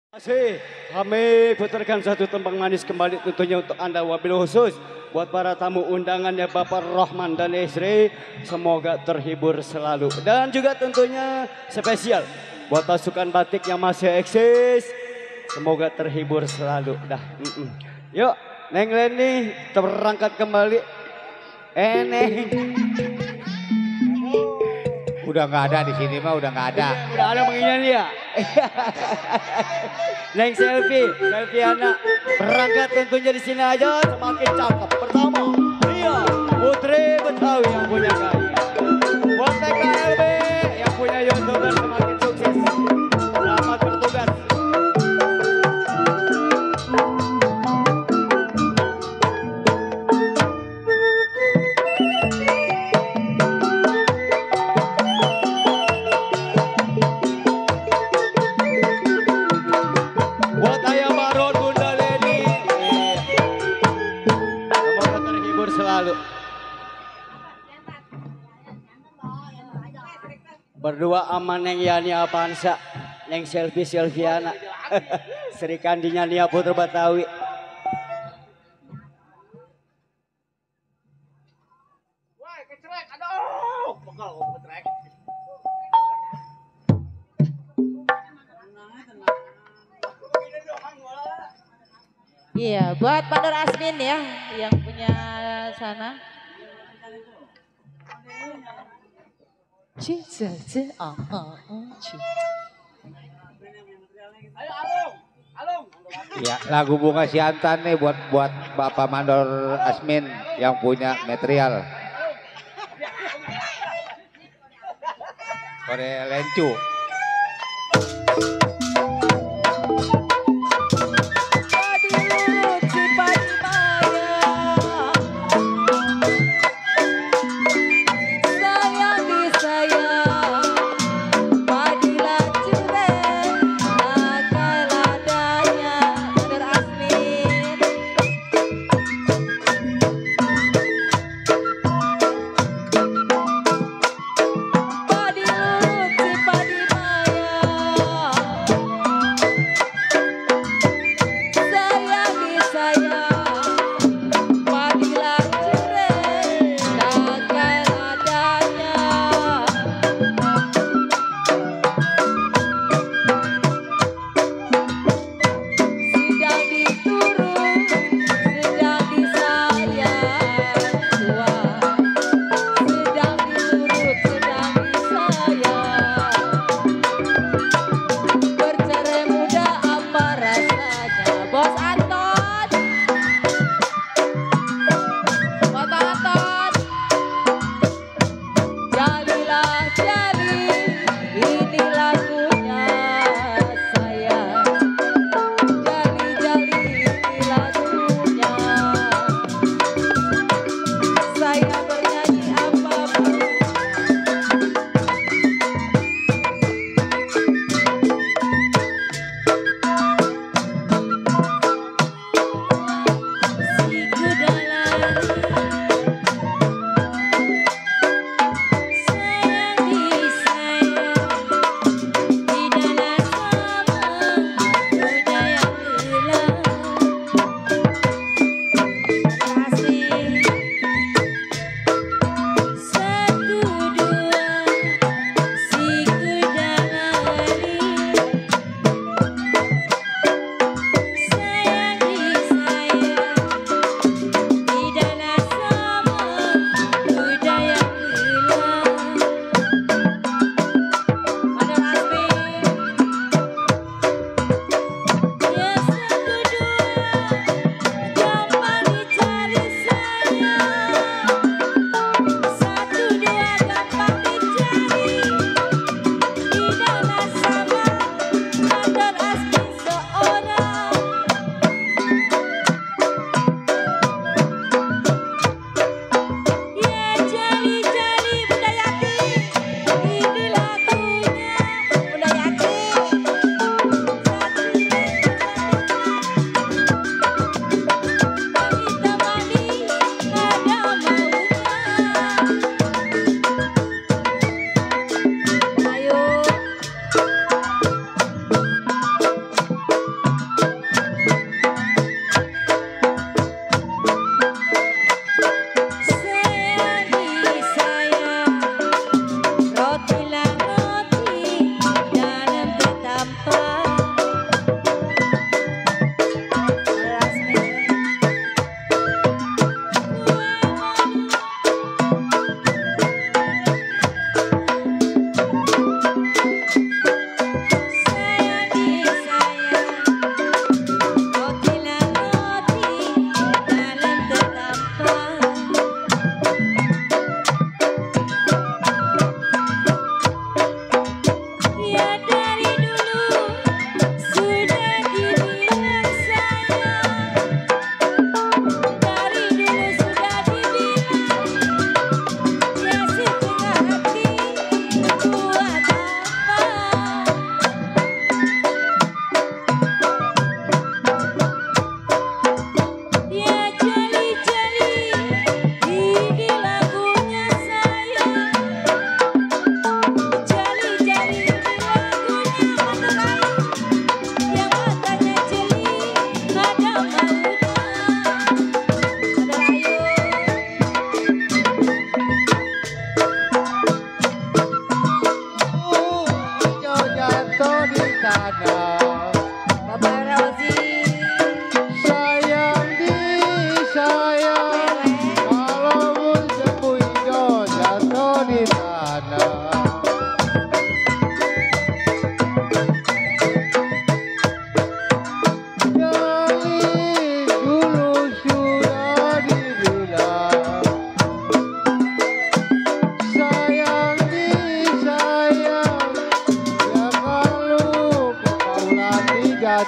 Masih kami putarkan satu tembang manis kembali tentunya untuk Anda wabil khusus buat para tamu undangannya Bapak Rahman dan Esri, semoga terhibur selalu dan juga tentunya spesial buat pasukan batik yang masih eksis, semoga terhibur selalu dah. Yuk Neng Leni terangkat kembali. Neng udah nggak ada di sini mah, udah nggak ada. udah ada mengingat ya. Neng selfie anak berangkat tentunya di sini aja semakin cakep. Pertama, Ria Putri Betawi yang punya gaya. Buat TKLB yang punya YouTube dan semakin sukses. Selamat bertugas. Buat Ayah Baron, Bunda Leni, semoga terhibur selalu. Berdua aman Neng Yani Avanza, Neng Selviana, Sri Kandinya Nia Putra Betawi. Iya, buat Pak Nur Asmin ya, yang punya sana. Ya, lagu Bunga Siantan nih buat Bapak Mandor Asmin yang punya material. Korea Lencu. Padi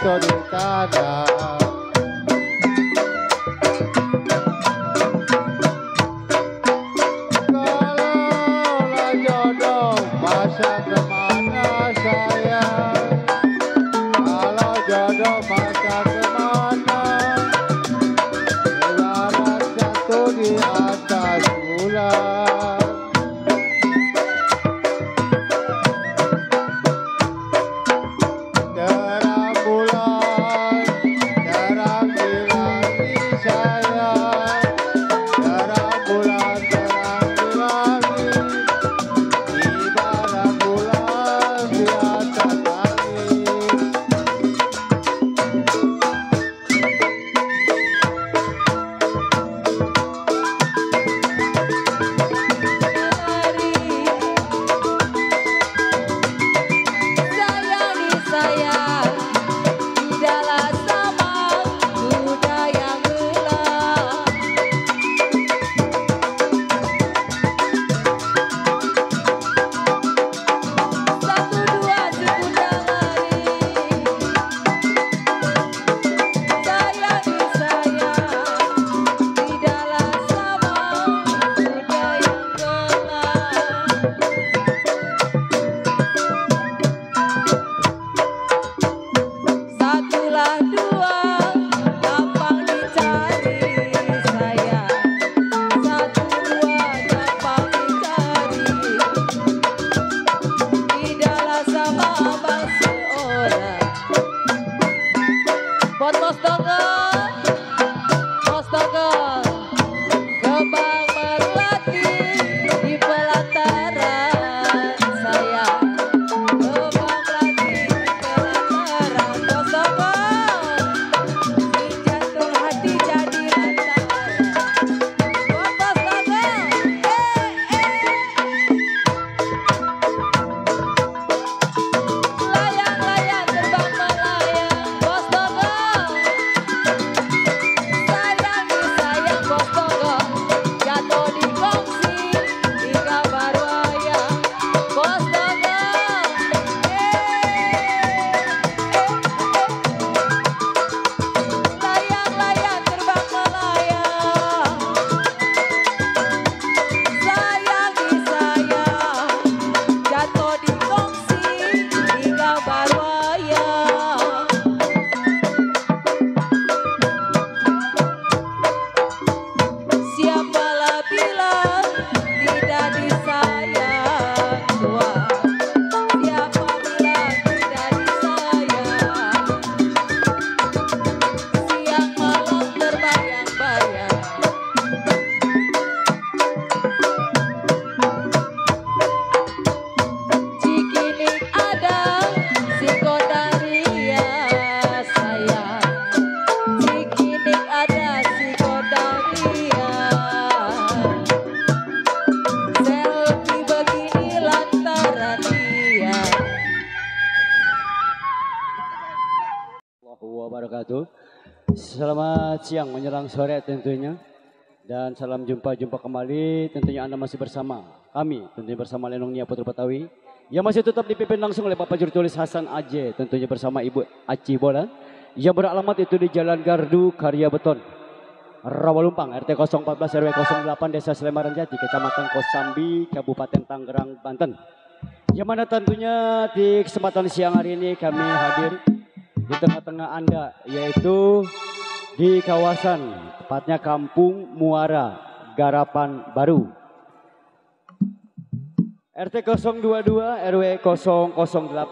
jatuh di tanah. Kalaulah jodoh masa kemana sayang, kalau jodoh masa kemana, ibarat jatuh di atas bulan. Terang bulan, terang di langit sayang, terang bulan, terang di langit, ibarat bulan di atas langit. Sayang disayang, tidaklah sama kuda yang gelap. Satu dua si kuda lari. Sayang disayang, tidaklah sama kuda yang gelap. Satulah dua, gampang dicari sayang. Satu dua, gampang dicari. Tidaklah sama abang seorang. Buat Bos Togel, kembang melati di pelataran sayang. Kembang melati di pelataran Bos Togel, si jantung hati jadi lantaran. Buat Bos Togel, layang-layang terbang melayang Bos Togel. Sayang disayang Bos Togel, jatuh di kongsi di gambar wayang Bos Togel. Layang-layang terbang melayang. Sayang disayang, jatuh di kongsi di gambar wayang. Siapalah bilang tidak disayang Tuhan. Siapa bilang tidak disayang. Siang malam terbayang-bayang. Cikinik ada si Kodaria sayang. Cikinik ada si Kodaria. Selfie begini lantaran dia. Allahu wabarakatuh. Selamat siang menjelang sore tentunya. Dan salam jumpa kembali. Tentunya Anda masih bersama kami. Tentunya bersama Lenong Nia Putra Betawi. Yang masih tetap dipimpin langsung oleh Bapak Jurutulis Hasan Aje. Tentunya bersama Ibu Aci Bola. Yang beralamat itu di Jalan Gardu Karya Beton, Rawalumpang, RT 014 RW 08 Desa Selemaran Jati, Kecamatan Kosambi, Kabupaten Tangerang, Banten. Yang mana tentunya di kesempatan siang hari ini kami hadir di tengah-tengah Anda, yaitu di kawasan tepatnya Kampung Muara, Garapan Baru, RT 022 RW 008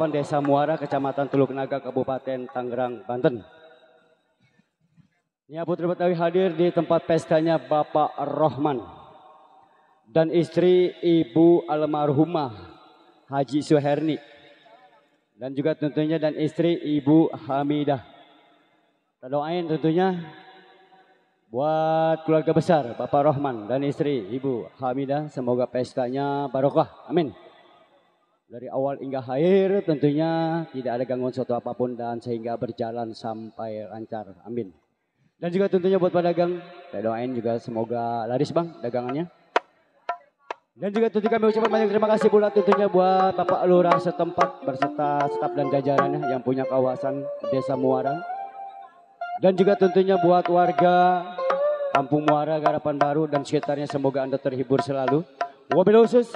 Desa Muara, Kecamatan Teluk Naga, Kabupaten Tangerang, Banten. Nia Putra Betawi hadir di tempat pestanya Bapak Rohman dan istri Ibu almarhumah Haji Suherni, dan juga tentunya dan istri Ibu Hamidah. Kita doain tentunya buat keluarga besar Bapak Rohman dan istri Ibu Hamidah, semoga pestanya barokah, amin. Dari awal hingga akhir tentunya tidak ada gangguan suatu apapun dan sehingga berjalan sampai lancar, amin. Dan juga tentunya buat pedagang, kita doain juga semoga laris bang dagangannya. Dan juga tentu kami ucapkan banyak terima kasih pula tentunya buat Bapak Lurah setempat berserta staf dan jajarannya yang punya kawasan Desa Muara. Dan juga tentunya buat warga Kampung Muara, Garapan Baru dan sekitarnya, semoga Anda terhibur selalu. Wabil khusus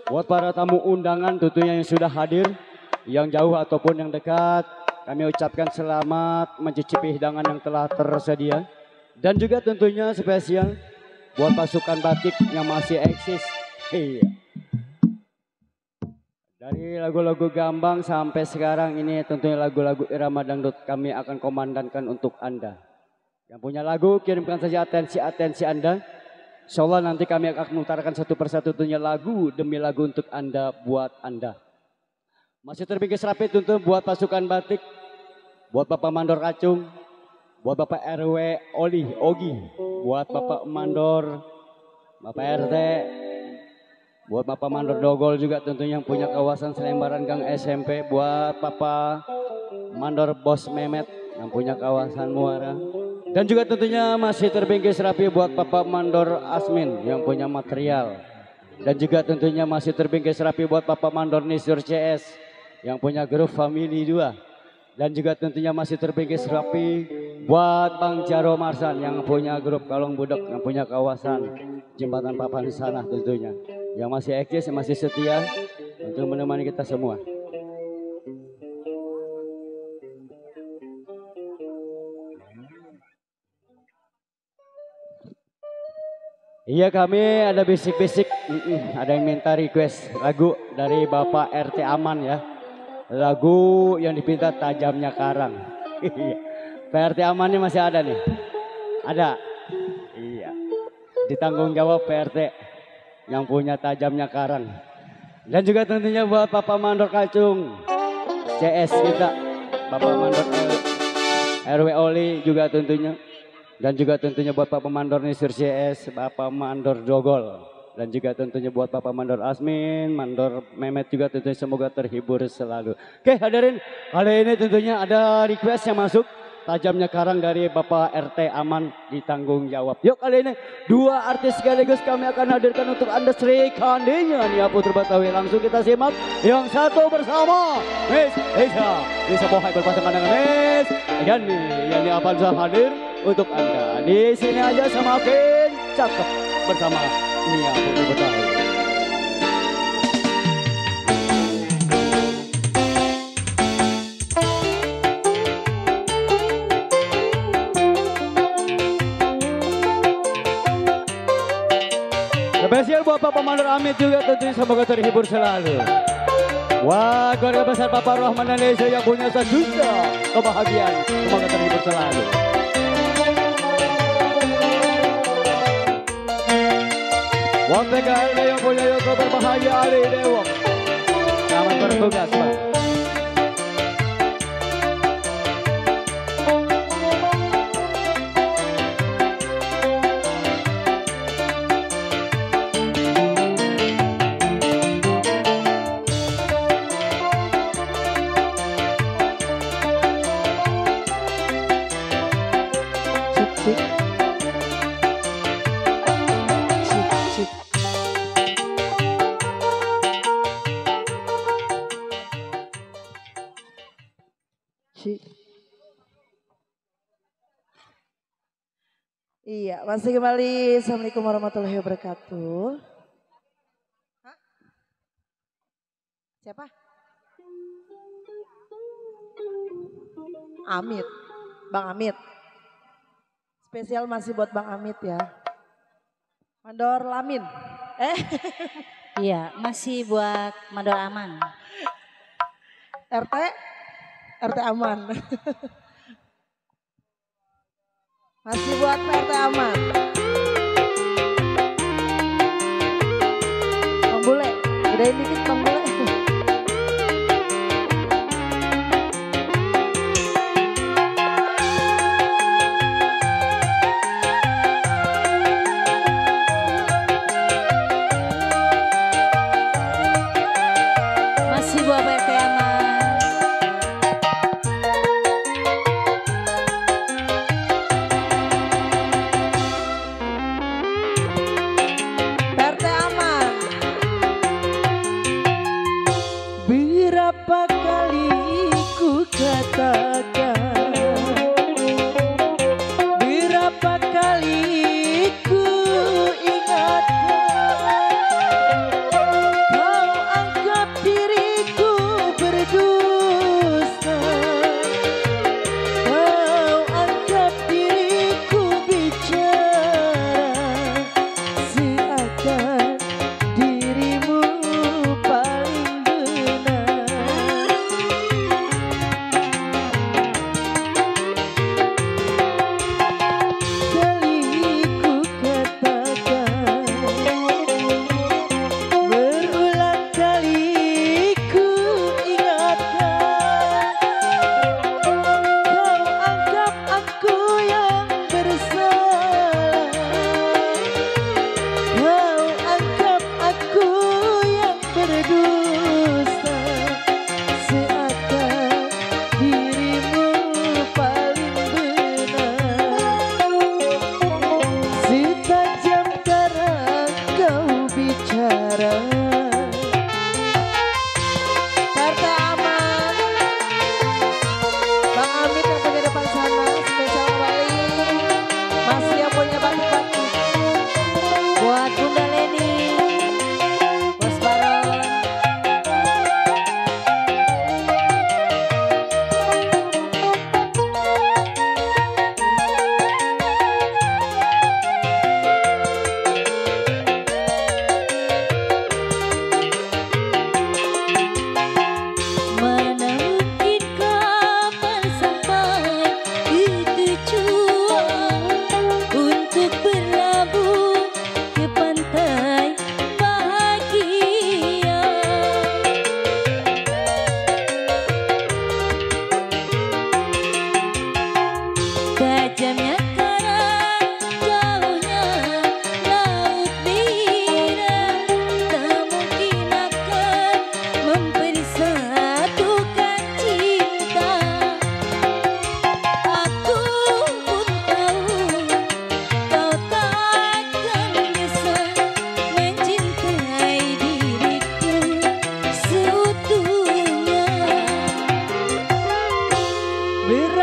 buat para tamu undangan tentunya yang sudah hadir, yang jauh ataupun yang dekat, kami ucapkan selamat mencicipi hidangan yang telah tersedia. Dan juga tentunya spesial buat pasukan batik yang masih eksis. Iya. Dari lagu-lagu Gambang sampai sekarang ini tentunya lagu-lagu irama dangdut kami akan komandankan untuk Anda. Yang punya lagu kirimkan saja atensi Anda. Insya Allah nanti kami akan memutarkan satu persatu tentunya lagu demi lagu untuk Anda, buat Anda. Masih terbingkis rapi tentu buat pasukan batik, buat Bapak Mandor Kacung, buat Bapak RW Ogi, buat Bapak Mandor, Bapak RT, buat Bapak Mandor Dogol juga tentunya yang punya kawasan Selembaran Gang SMP, buat Bapak Mandor Bos Memet yang punya kawasan Muara. Dan juga tentunya masih terbingkis rapi buat Bapak Mandor Asmin yang punya material. Dan juga tentunya masih terbingkis rapi buat Bapak Mandor Nisur CS yang punya grup Family 2. Dan juga tentunya masih terbingkis rapi buat Bang Jaro Marsan yang punya grup Kalong Budok yang punya kawasan Jembatan Papan Sana tentunya. Yang masih eksis, yang masih setia untuk menemani kita semua. Iya, kami ada bisik-bisik, ada yang minta request lagu dari Bapak RT Aman ya. Lagu yang dipinta Tajamnya Karang. Pak RT Aman ini masih ada nih? Ada? Iya. Ditanggung jawab PRT yang punya Tajamnya Karang. Dan juga tentunya buat Bapak Mandor Kacung, CS kita, Bapak Mandor RW Oli juga tentunya. Dan juga tentunya buat Bapak Mandor Nisur CS, Bapak Mandor Dogol. Dan juga tentunya buat Bapak Mandor Asmin, Mandor Memet juga tentunya semoga terhibur selalu. Oke hadirin, kali ini tentunya ada request yang masuk. Tajamnya Karang dari Bapak RT Aman ditanggung jawab. Yuk kali ini dua artis sekaligus kami akan hadirkan untuk Anda Sri Kandinya Nia Putri Batawi. Langsung kita simak yang satu bersama Miss Lisa Bohai berpasangan dengan Miss Yani Avanza hadir untuk Anda. Di sini aja semakin cakep bersama Nia Putri Batawi. Spesial buat Bapak Mandor Amit juga tentunya semoga terhibur selalu. Wah, keluarga besar Bapak Rahman dan Leza yang punya sejuta kebahagiaan semoga terhibur selalu. Buat PKLD yang punya Yoko berbahagia Ali Dewok. Selamat bertugas, Pak. Iya, masih kembali. Assalamualaikum warahmatullahi wabarakatuh. Hah? Siapa? Amit, Bang Amit. Spesial masih buat Bang Amit ya. Mandor Lamin. Iya, masih buat Mandor Aman. RT Aman. Masih buat PRT Aman. Bang Bule, gedein dikit Bang Bule. Masih buat PRT Aman. PRT Aman.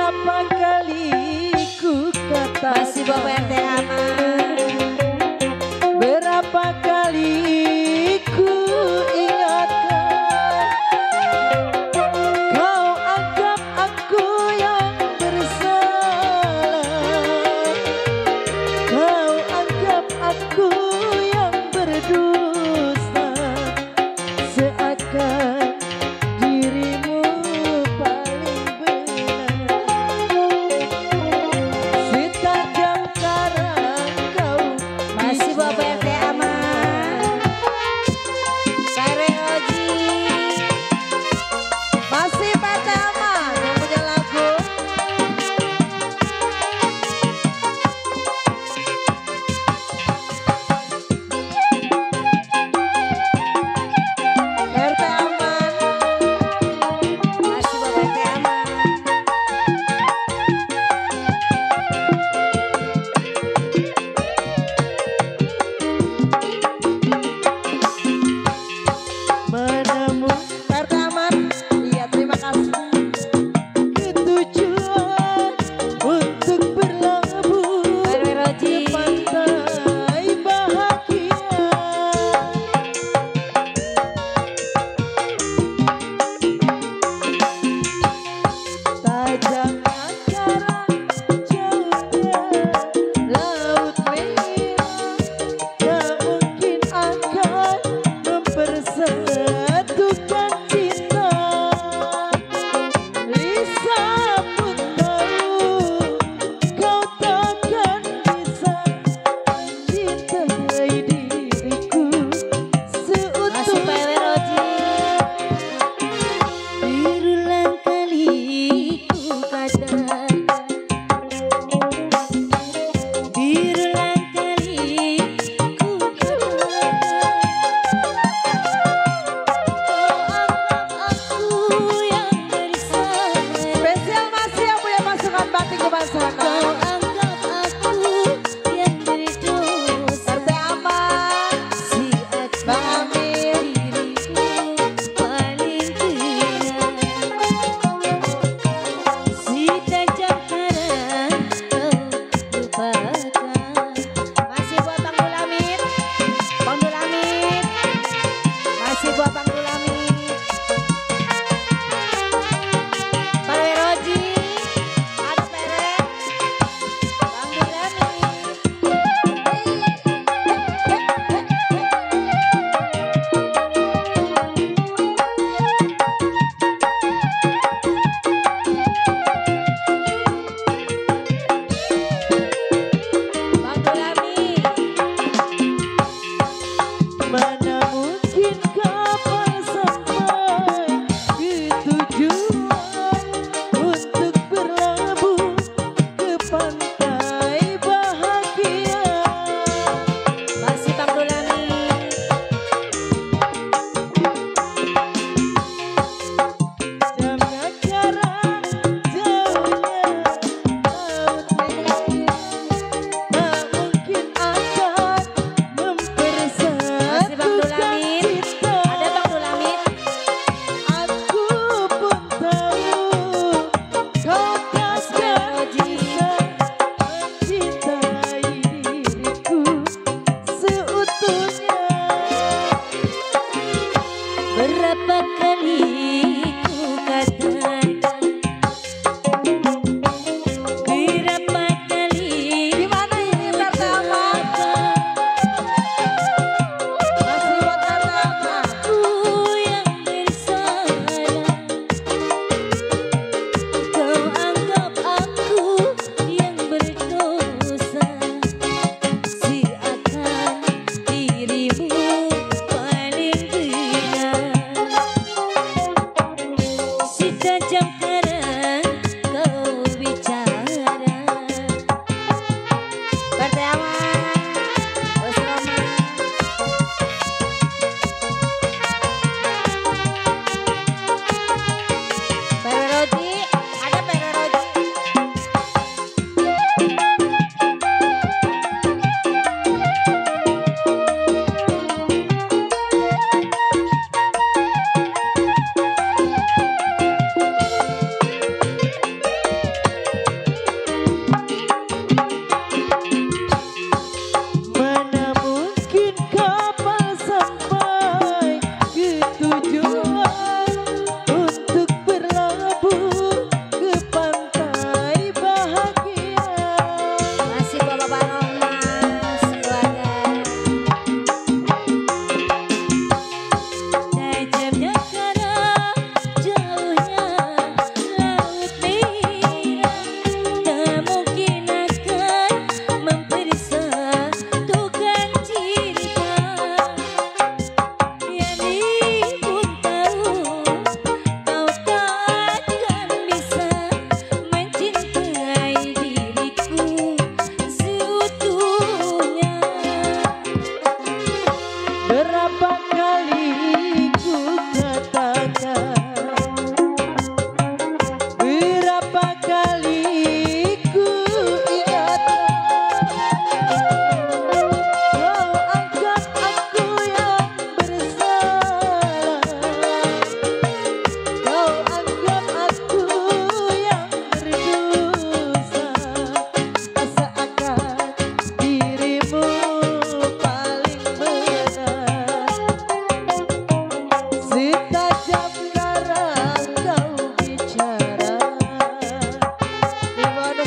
Berapa kali ku katakan, Masih Bapak RT aman. berapa kali ku ingatkan, kau anggap aku yang bersalah, kau anggap aku yang berdosa, seakan dirimu paling benar. Setajam karang kau Masih Bapak RT aman.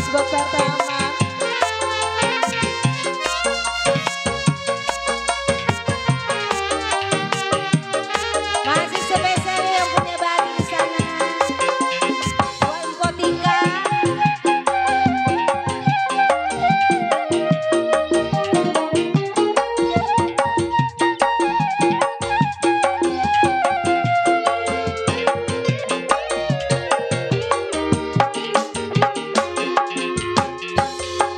buat PRT Aman. Masih spesial yang punya body di sana. Buat Kotika.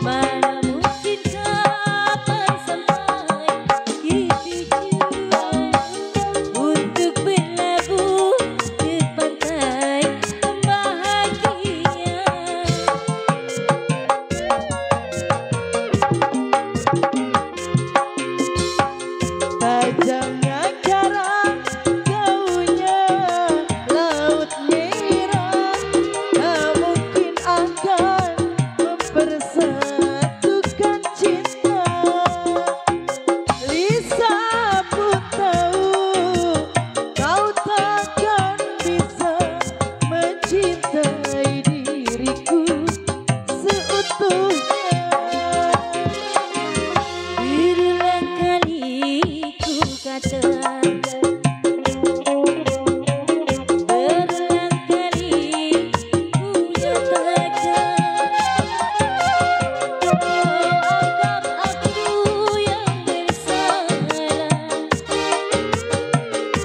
Mana mungkin dapat sampai tujuan untuk berlabuh ke pantai bahagia. Tajamnya jarak, jauhnya laut merah, tak mungkin akan mempersatukan cinta. Lisa pun tahu kau takkan bisa mencintai diriku seutuhnya. Berulang kali ku katakan, berulang kali ku nyatakan, kau anggap aku yang bersalah,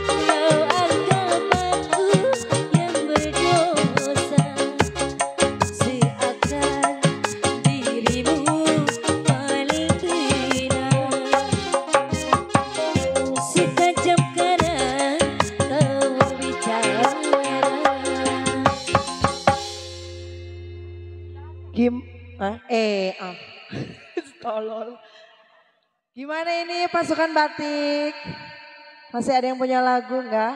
kau anggap aku yang berdosa, seakan dirimu paling benar. Setajam kanan kau bicara. Tolol. Gimana ini pasukan batik? Masih ada yang punya lagu enggak?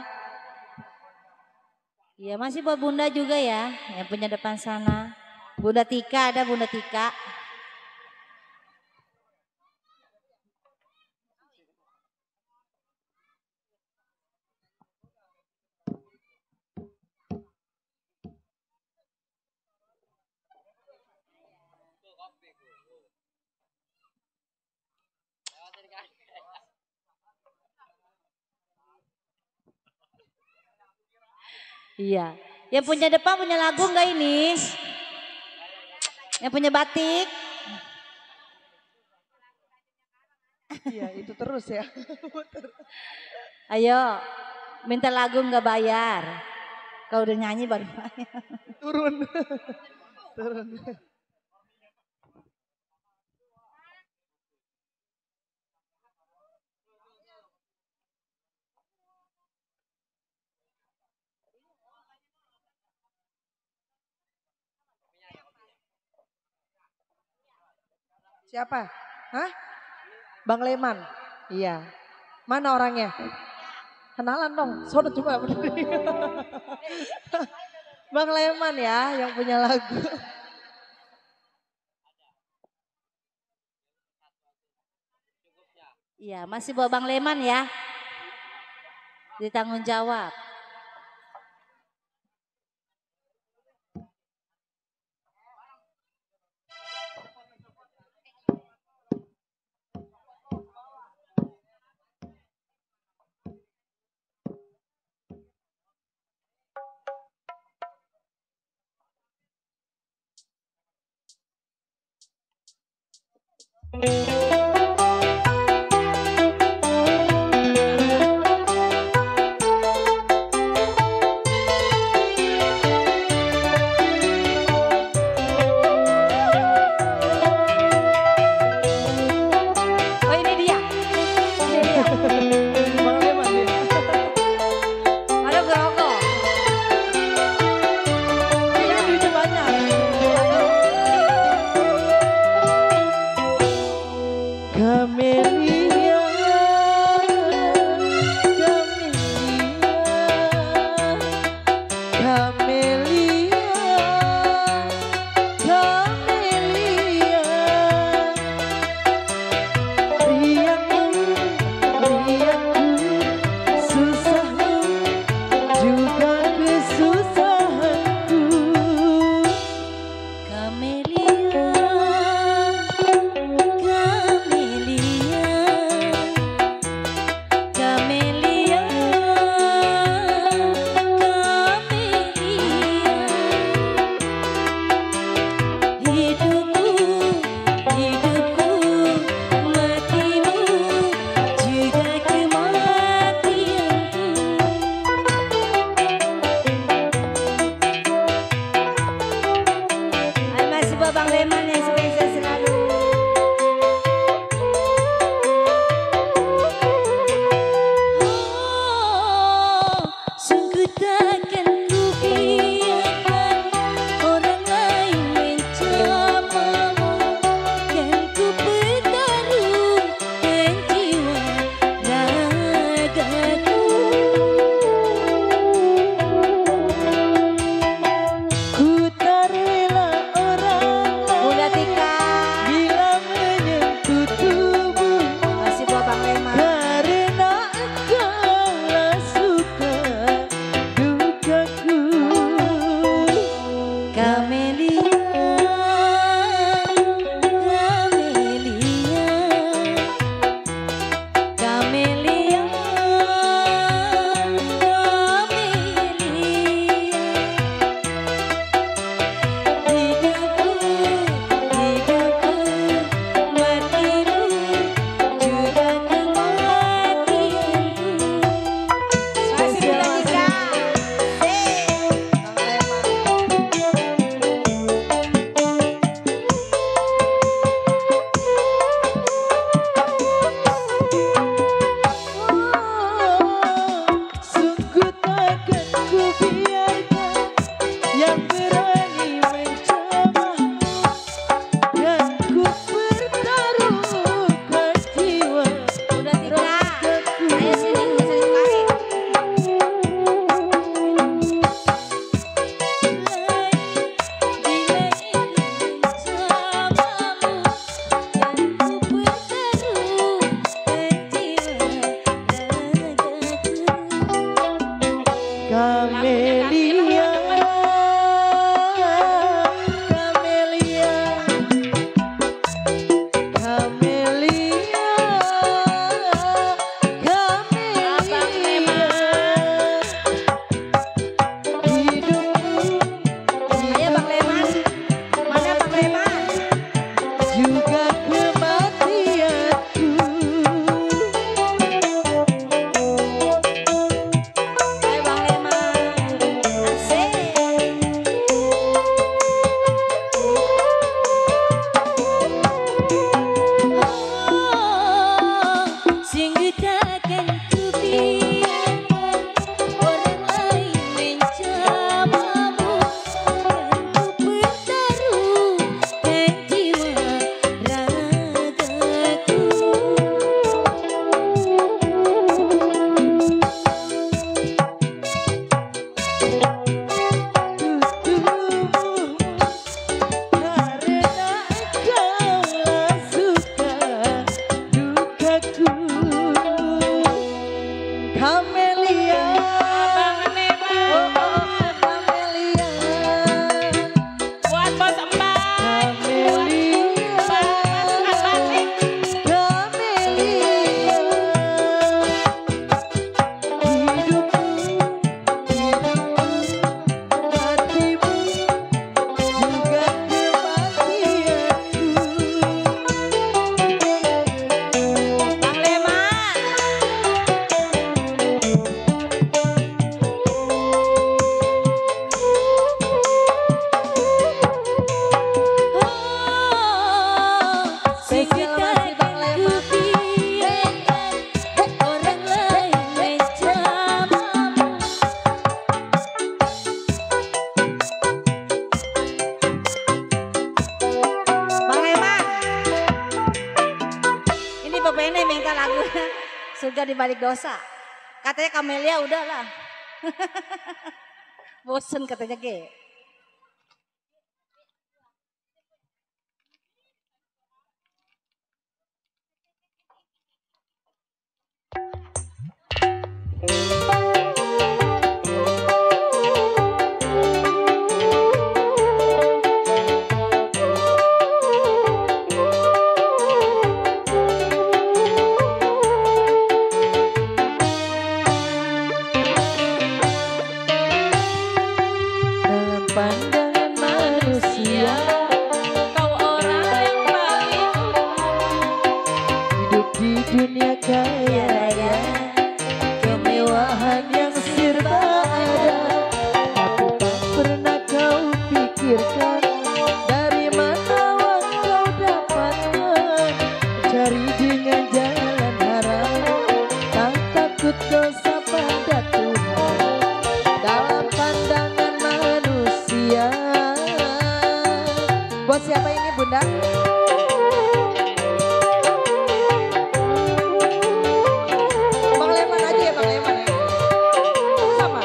Ya masih buat Bunda juga ya. Yang punya depan sana. Bunda Tika ada Bunda Tika. Iya. Yang punya depan punya lagu enggak ini? Yang punya batik? Iya itu terus ya. Ayo, minta lagu enggak bayar. Kalau udah nyanyi baru bayar. Turun. Turun. Siapa? Hah? Bang Leman? Iya. Mana orangnya? Kenalan dong. Sono coba berdiri. Bang Leman ya yang punya lagu. Iya, masih buat Bang Leman ya. Ditanggung jawab. Oh ini dia. Ini dia. Bang Leman ya. Aduh gerokok. Iya duitnya banyak. buat Bang Leman yang spesial selalu. Oh, sungguh takkan ku biarkan orang lain mencamamu, kan ku pertaruhkan jiwa ragaku. Ku tak rela orang Bunda lain Tika. bila menyentuh tubuh, Masih buat Bang Leman. karena engkaulah suka dukaku. Kamelia, Kamelia, Kamelia, hidupku, hidupku, matimu, juga kematianku. Masih Bunda Tika. Sungguh takkan ku biarkan yang berani mencamamu, dan ku pertaruhkan jiwa Bunda Tika. ragaku. Ayo sini, bisa ditarik. Bila ingin bersamamu, kan ku pertaruhkan jiwa ragaku. Kamelia, Kamelia, Kamelia, Kamelia, hidupku, Ayo Bang Leman. Mana Bang Leman? juga kematianku. Ayo Bang Leman. Asik. Sungguh takkan ku biarkan orang lain mencamamu, kan ku pertaruhkan jiwa ragaku. Tubuhmu, karena engkaulah suka dukaku. Kamelia, Kamelia, Buat Bos Empat. Kamelia, Kamelia, hidupku, matimu, juga kematianku. Bang Leman. Sungguh takkan ku biarkan orang lain mencamamu. Bang Leman. Ini Bapaknya minta lagunya Surga di Balik Dosa. Katanya Kamelia udahlah. Bosen katanya Ge. Dalam ini Bunda? Bang Leman aja ya Bang Leman ya. Sama.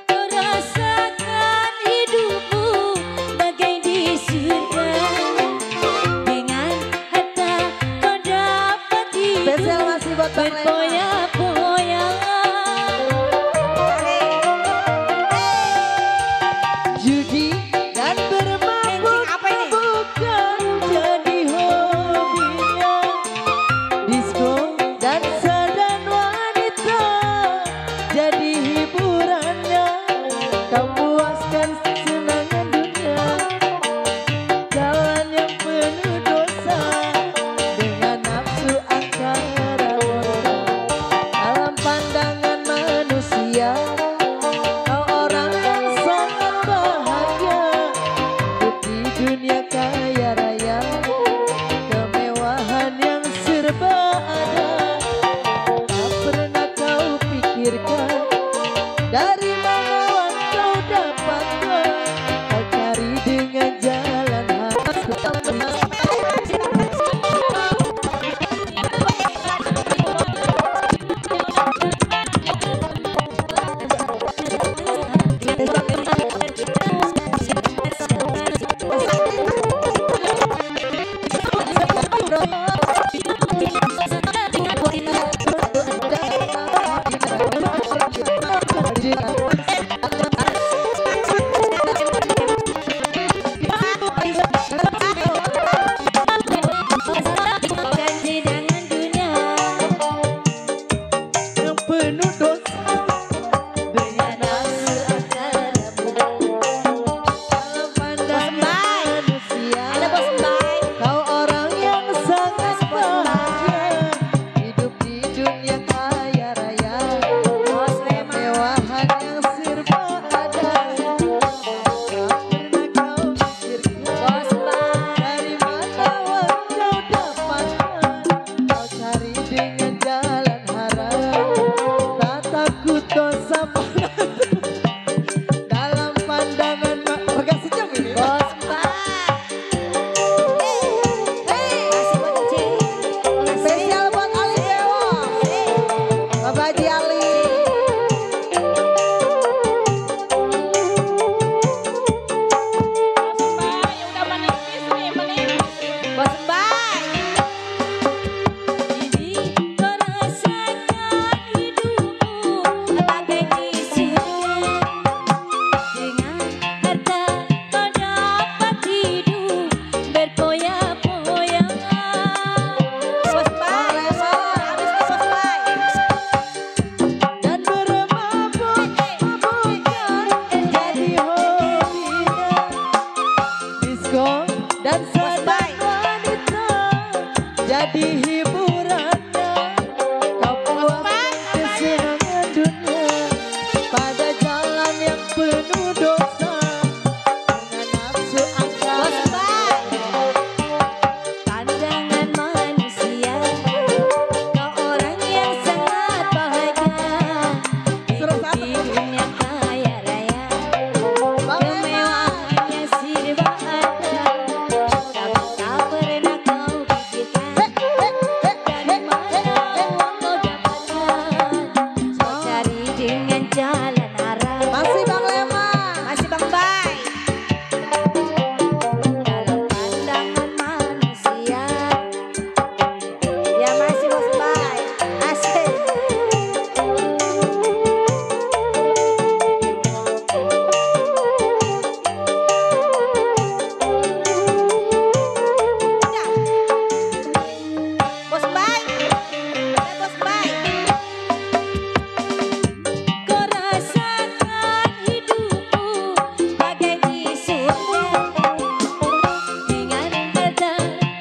Kau rasakan hidupmu bagai di surga. Dengan harta kau dapat Spesial hidup masih buat Bang Leman. berpoya-poya. Judi dan bermabuk bukan jadi hobinya. Disko, dansa dan wanita jadi hiburannya. Kau puaskan senangan dunia, jalan yang penuh dosa dengan nafsu angkara murka. Dalam pandangan manusia, kau orang yang sangat bahagia. Hidup di dunia kaya raya, kemewahan yang serba ada. Tak pernah kau pikirkan dari mana uang kau dapatkan. Kau cari dengan jalan hati. Janji dengan dunia Yang penuh dosa dengan nafsu angkara murka. Dalam pandangan manusia, Ada bos Bay. kau orang yang sangat bahagia. Hidup di dunia kaya raya, kemewahan yang serba ada. Tak pernah kau pikirkan dari mana uang kau dapatkan. Kau cari dengan jalan haram, tak takut dosa dalam pandangan agak sejam ini. Bos Bay. Masih buat Eci. Spesial buat Ali Dewa, Bapak Haji Ali. Bos Bay. ini kau rasakan hidupmu bagai di surga. Dengan harta kau dapat hidup berpoya-poya. Bos Bay. Habis nih Bos Bay. Dan bermabuk bukan jadi hobinya. Disko dan dan wanita jadi hiburannya. Kau puaskan kesenangan dunia pada jalan yang penuh dosa dengan nafsu angkara. Pandangan manusia, kau orang yang sangat bahagia. Hidup di dunia kaya raya, kemewahan yang serba ada. Tapi tak pernah kau pikirkan dari mana uang kau dapatkan. Kau cari dengan jalan haram. Masih Bang Leman. Masih Bang Bay. Dalam pandangan manusia, Ya masih Bos Bay. Asik. Bos Bay. Bos Bay. kau rasakan hidupmu bagai di surga. Dengan harta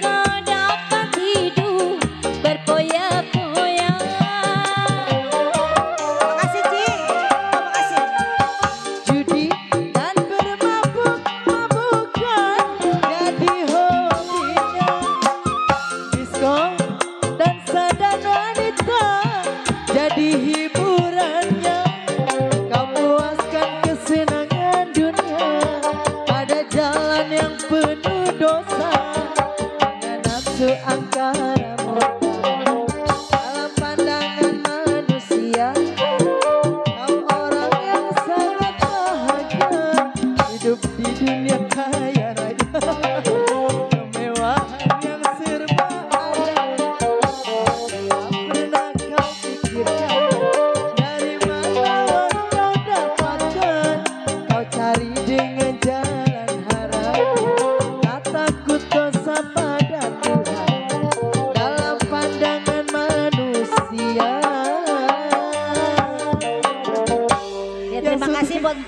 kau dapat hidup berpoya-poya. Makasih Ci. Makasih. Judi dan bermabuk bukan jadi hobinya. Disko, dansa dan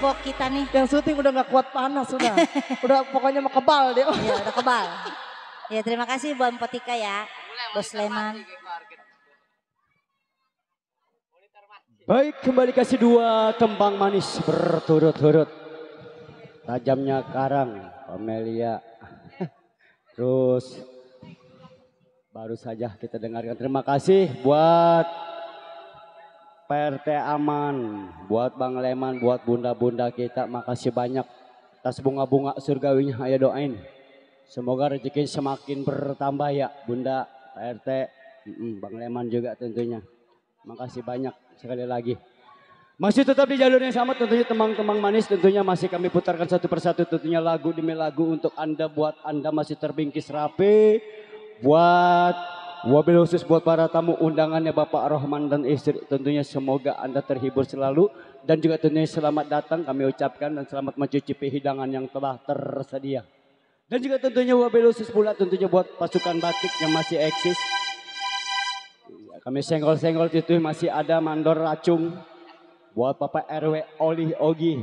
pok kita nih. Yang syuting udah gak kuat panas sudah. Udah pokoknya mau kebal dia. Ya udah kebal. Ya terima kasih buat Mpok Tika ya. Bos Leman. Baik, kembali kasih dua tembang manis berturut-turut. Tajamnya karang, Amelia. Terus baru saja kita dengarkan. Terima kasih buat PRT Aman, buat Bang Leman, buat bunda-bunda kita. Makasih banyak atas bunga-bunga surgawinya. Ayo doain. Semoga rezeki semakin bertambah ya Bunda, PRT, Bang Leman juga tentunya. Makasih banyak sekali lagi. Masih tetap di jalur yang sama tentunya tembang-tembang manis tentunya masih kami putarkan satu persatu tentunya lagu demi lagu untuk Anda, buat Anda masih terbingkis rapi. Buat wabil khusus buat para tamu undangannya Bapak Rohman dan istri tentunya semoga Anda terhibur selalu. Dan juga tentunya selamat datang kami ucapkan dan selamat mencicipi hidangan yang telah tersedia. Dan juga tentunya wabil khusus pula tentunya buat pasukan batik yang masih eksis. Kami senggol-senggol itu masih ada mandor racung. Buat Bapak RW Oli Ogi.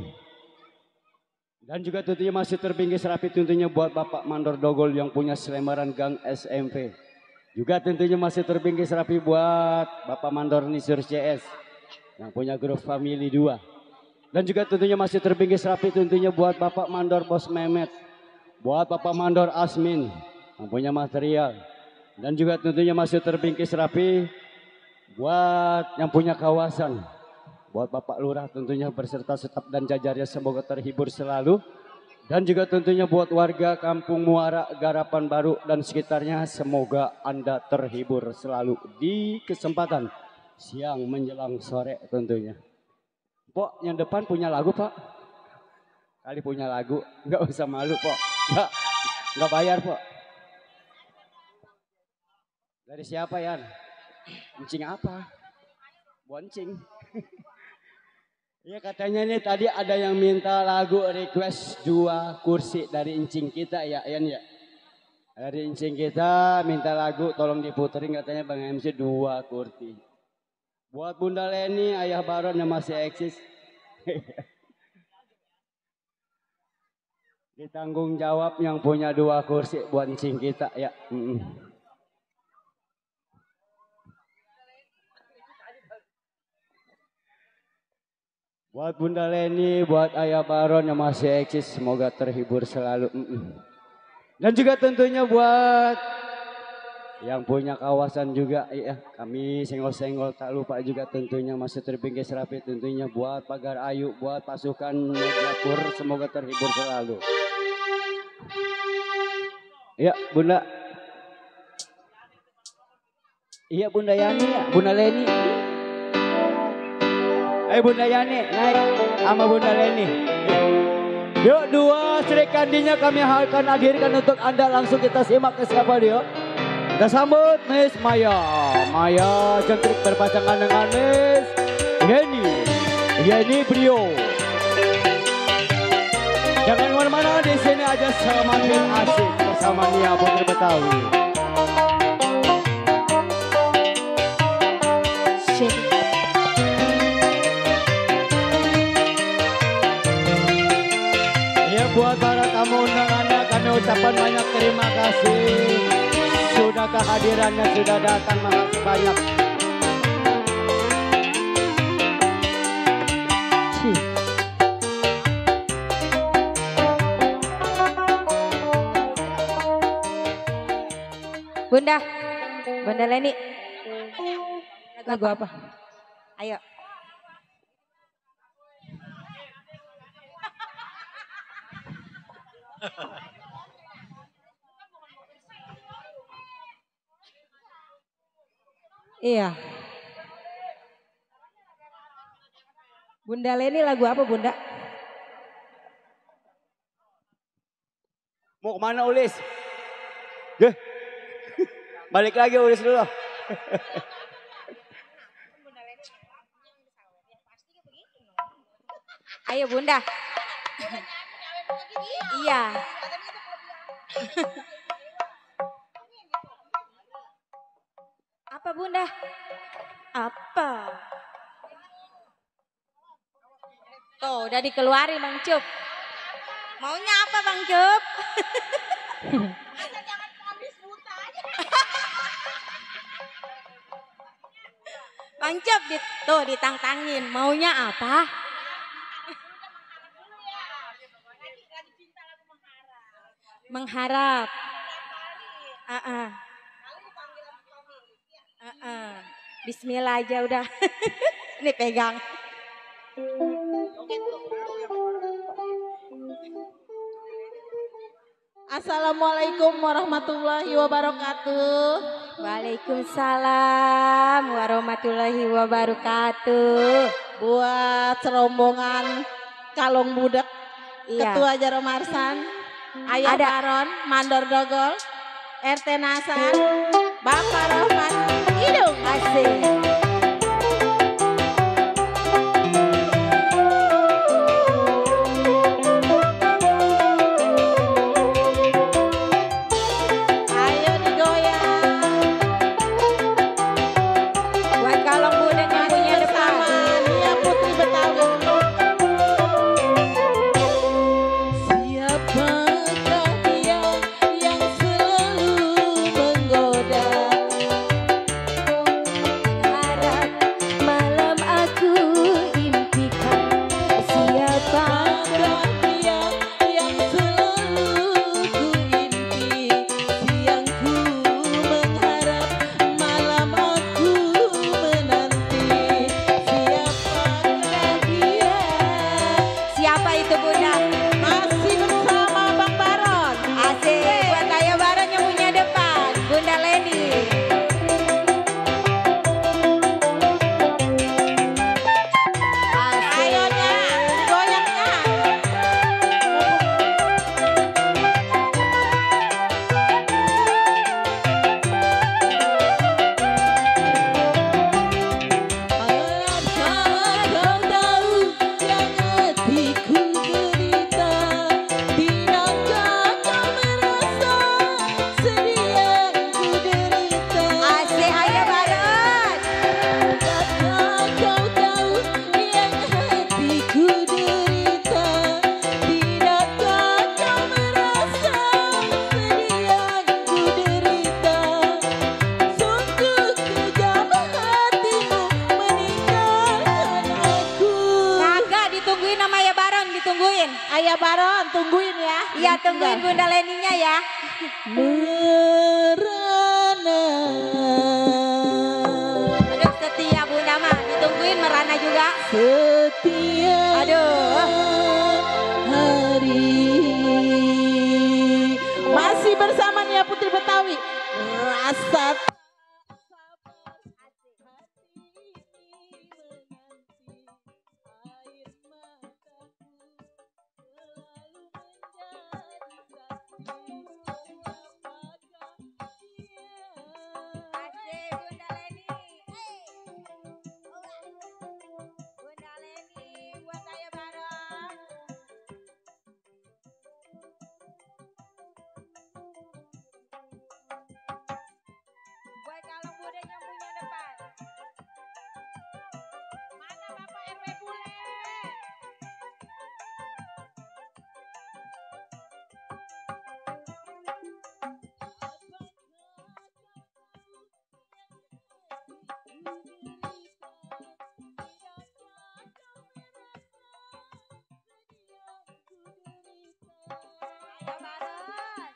Dan juga tentunya masih terbingkis rapi tentunya buat Bapak Mandor Dogol yang punya selebaran gang SMP. Juga tentunya masih terbingkis rapi buat Bapak Mandor Nisur CS. Yang punya grup Family 2. Dan juga tentunya masih terbingkis rapi tentunya buat Bapak Mandor Bos Mehmet. Buat Bapak Mandor Asmin yang punya material. Dan juga tentunya masih terbingkis rapi buat yang punya kawasan. Buat Bapak Lurah tentunya berserta staf dan jajarnya semoga terhibur selalu. Dan juga tentunya buat warga Kampung Muara, Garapan Baru dan sekitarnya semoga Anda terhibur selalu di kesempatan siang menjelang sore tentunya. Pok, yang depan punya lagu Pak? Kali punya lagu, nggak usah malu Pok. Nggak bayar Pok. Dari siapa Yan? Encing apa? Boncing. Iya katanya nih tadi ada yang minta lagu request 2 kursi dari Encing kita ya Yan ya. Dari Encing kita minta lagu tolong diputerin katanya Bang MC 2 kursi. Buat Bunda Leni, Ayah Baron yang masih eksis. Ditanggung jawab yang punya 2 kursi buat Encing kita ya. Buat Bunda Leni, buat Ayah Baron yang masih eksis, semoga terhibur selalu. Dan juga tentunya buat yang punya kawasan juga, ya kami senggol-senggol tak lupa juga tentunya masih terbingkis rapi tentunya buat Pagar Ayu, buat pasukan Mediapur, semoga terhibur selalu. Ya Bunda. Iya Bunda Yani, ya. Bunda Leni. Bunda Yani naik sama Bunda Leni. Yuk 2 Sri Kandinya kami akan hadirkan untuk Anda, langsung kita simak ke siapa dia. Kita sambut Miss Maya. Maya cantik berpasangan dengan Miss Yeni Brio. Jangan kemana-mana, di sini aja semakin asik bersama Nia Putri Betawi. Buat para tamu undangannya kami ucapkan banyak terima kasih. Sudah kehadirannya, sudah datang, makasih banyak. Bunda Leni. Lagu apa? Ayo. Iya. Bunda Leni lagu apa Bunda? Mau kemana Ulis? Deh. Balik lagi Ulis dulu. Ayo Bunda. Iya. Apa Bunda? Apa? Tuh udah dikeluarin Bang Cup. Maunya apa Bang Cup? Bang Cup tuh ditantangin. Maunya apa? Mengharap. Bismillah aja udah. Ini pegang. Assalamualaikum warahmatullahi wabarakatuh. Waalaikumsalam warahmatullahi wabarakatuh. Buat rombongan Kalong Budak, Iya. Ketua Jaro Marsan, Ayah Ada. Baron, Mandor Dogol, RT Nasan, Bapak Rahman, hidung. Asik. Ayo digoyang. Buat Kalong Budak yang punya depan. Bersama Nia Putri Betawi. Siapakah dia yang selalu menggoda? Harap malam aku impikan. Siapa? Apakah dia yang selalu ku impi? Siang ku mengharap, malam aku menanti. Siapakah dia? Siapa itu Bunda? Masih bersama Bang Baron. Asik. Buat Ayah Baron yang punya depan. Bunda Leni. Asik. Ayonya, goyangnya. Apakah kau tahu yang hatiku derita? Tidakkah kau merasa sedih yang ku derita? Asik Ayah Baron. Apakah kau tahu yang hatiku derita? Tidakkah kau merasa sedih yang ku derita? Sungguh kejam hatimu meninggalkan aku. Kagak ditungguin sama Ayah Baron, ditungguin. Ayah Baron, tungguin ya. Iya tungguin Bunda Leninya ya. Merana. Aduh setia Bunda mah, ditungguin merana juga. Setiap Aduh. hari masih bersama Nia Putri Betawi. Rasa Asik Bunda Leni. Bunda Leni buat Ayah Baron. Buat Kalong Budak yang punya depan. Mana Bapak RW Bule? Ayah Baron.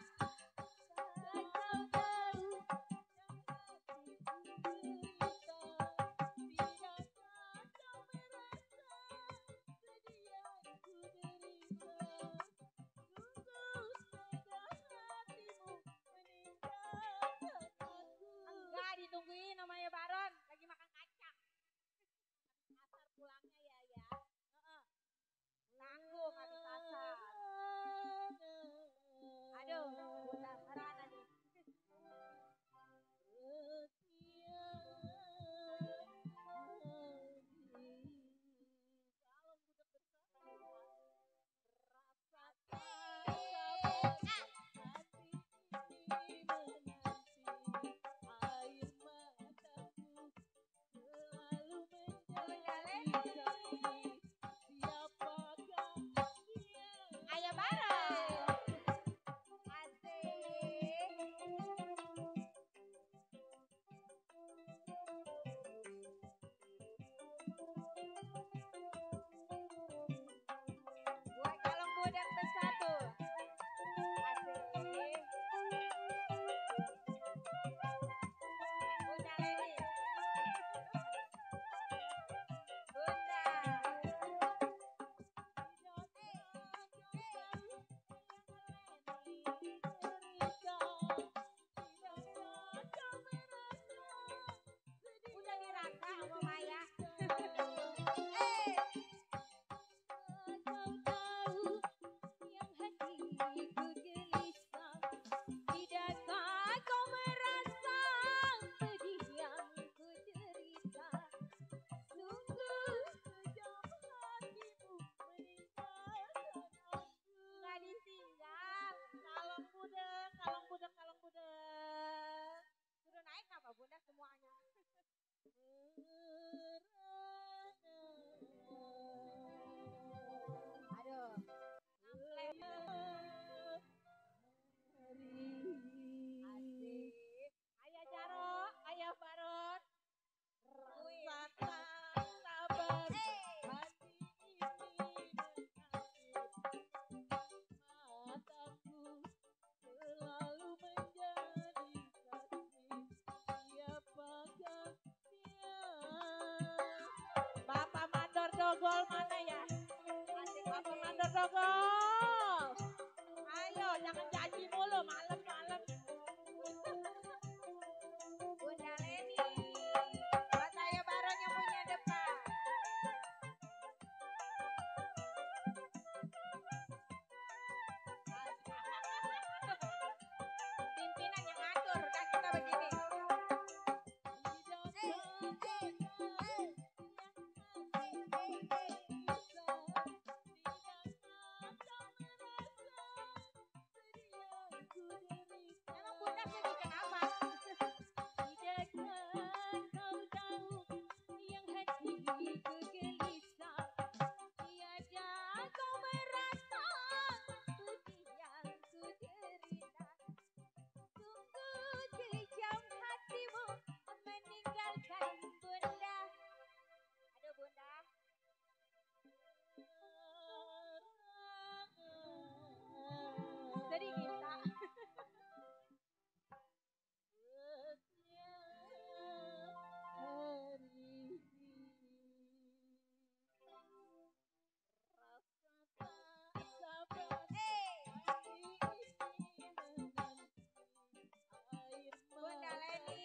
Enggak ditungguin sama Ayah Baron, lagi makan kacang. Asar pulangnya ya ya. Tanggung habis asar. Aduh, udah merana nih. Siapa dogol mana ya? Asik Bapak Mandor dogol. Ayo, jangan janji mulu malam-malam. Bunda Leni, buat saya bareng yang punya depan. Pimpinan yang ngatur, udah kita begini. Emang Bunda sedih kenapa? Tidakkah kau tahu yang hatiku gelisah? Tiada kau merasa pedih yang ku derita. Sungguh kejam hatimu meninggalkan Bunda. Aduh Bunda. Sedih kita. Bunda Leni.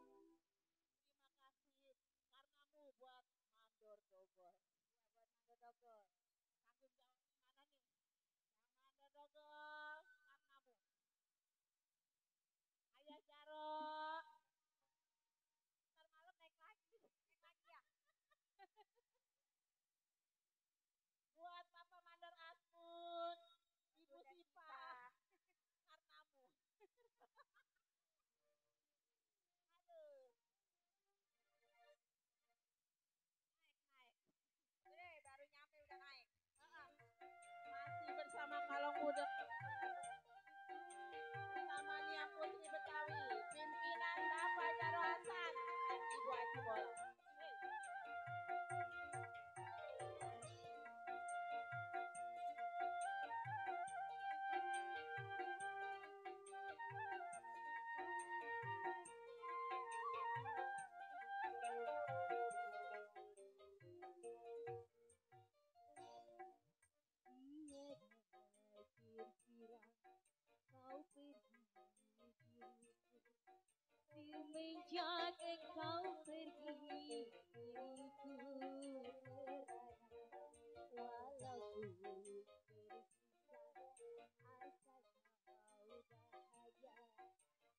Terima kasih karenamu buat Mandor Dogol. Ya buat Mandor Dogol. Tanggung jawabnya mana nih? Yang Mandor Dogol karenamu. Ayah Jaro. Ntar malam naik lagi ya. Buat Papa Mandor Aspun, Ibu Sipa, karenamu. Aduh. Naik. Udah baru nyampe udah naik. Masih bersama Kalong Budek. Bersama Nia Putri Betawi, pimpinan Bapak Jaro Hasan dan Ibu Aji Bola. Kira-kira kau pergi diriku. Semenjak kau pergi diriku terada. Walaupun tersisa asal kau bahagia.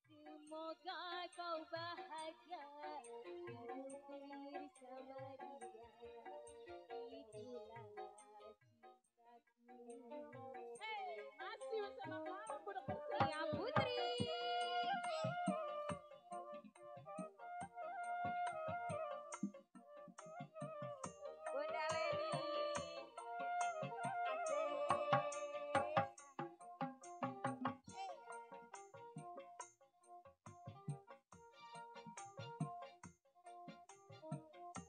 Semoga kau bahagia kau bersama dia. Itulah cintaku. Masih bersama Kalong Budek Nia Putri. Bunda Leni.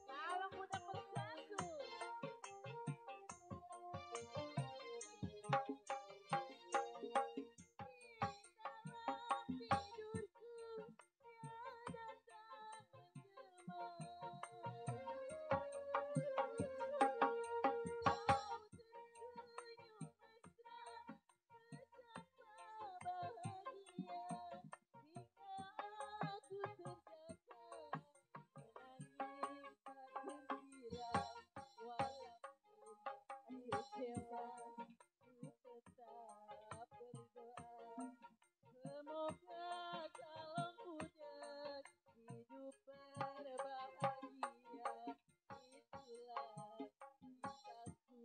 Kalong Budek bersatu. Semoga Kalong Budek hidup berbahagia. Itulah cintaku.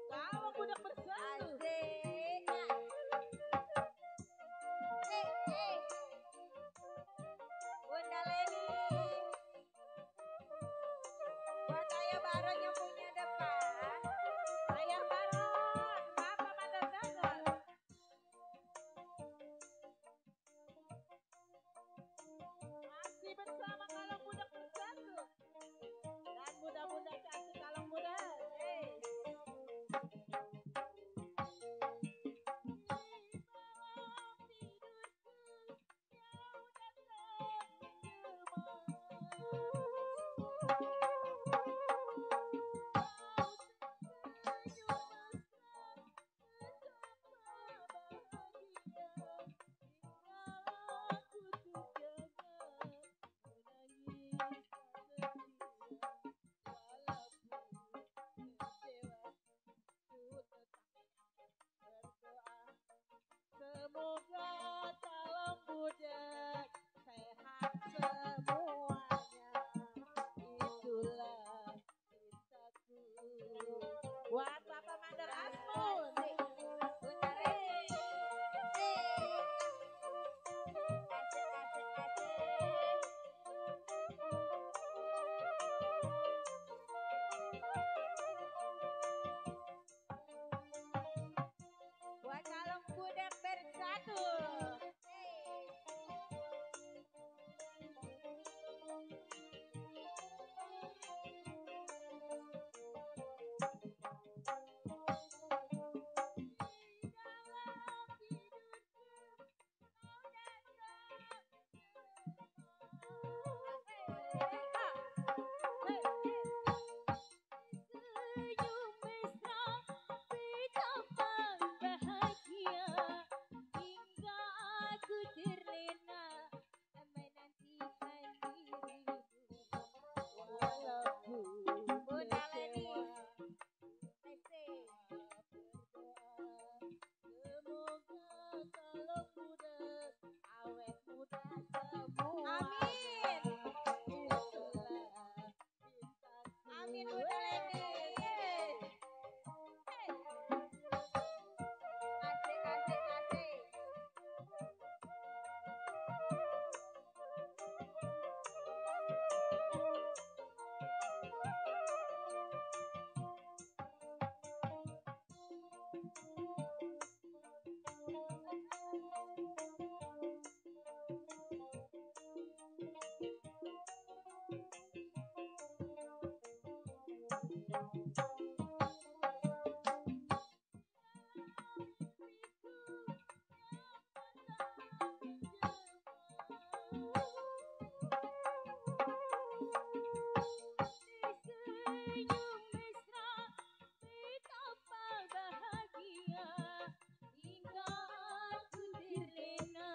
Kalong Budek bersatu. Bunda Leni. Buat ayah bareng yang punya depan. Ayah bareng. budak sehat semuanya. Itulah cintaku. Buat Bapak Mandor Asmun. Bunda Reni. Asik, asik, asik. Buat calon budak bersatu. Senyum mesra betapa bahagia hingga aku terlena menantikan dirimu. Walaupun Bunda Leni. kecewa, semoga kalau budak awet muda semua. Amin. Itulah cintaku. Amin Bunda Leni. Asik, asik, asik. Senyum mesra betapa bahagia hingga aku terlena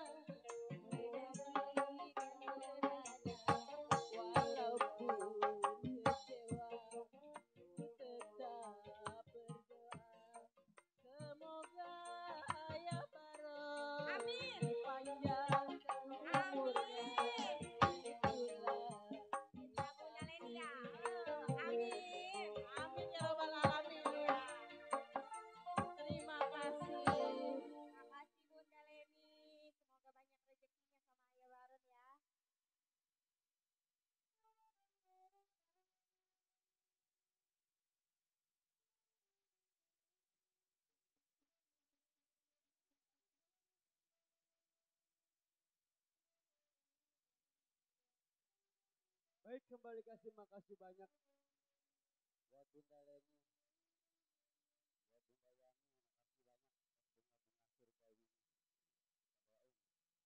menantikan gerhana. Walaupun kecewa, tetap berdoa. Semoga ayah Barok Amin. dipanjangkan umurnya. Itulah Ya Bunda Leni ya. Amin. amin ya robbal alamin ya. Terima kasih. Makasih Bunda Leni. Semoga banyak rezekinya sama Ayah Baron ya. Baik, kembali kasih makasih banyak buat Bunda Leni, buat Bunda Yani, makasih banyak buat bunga-bunga surga ini. Kita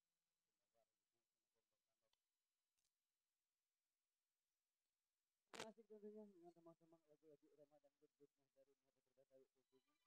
doain semoga rezekinya semakin bertambah. Asik tentunya dengan teman-teman lagu-lagu Ramadan berikutnya dari Muhammad Terbaik tentunya.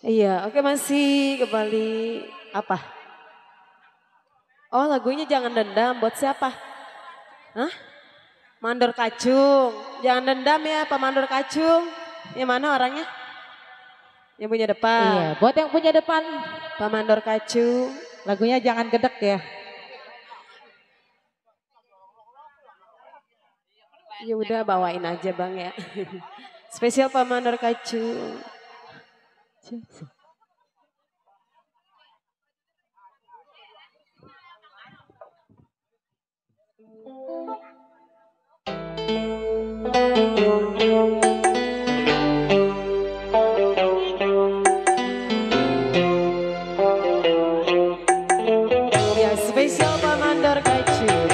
Iya, oke masih kembali apa? Oh lagunya Jangan Dendam buat siapa? Hah? Mandor Kacung. Jangan dendam ya Pak Mandor Kacung. Yang mana orangnya? Yang punya depan. Iya, buat yang punya depan. Pak Mandor Kacung. Lagunya Jangan Gedek ya. Ya udah bawain aja Bang ya. Spesial Pak Mandor Kacung. Ya spesial Pak Mandor Kacung.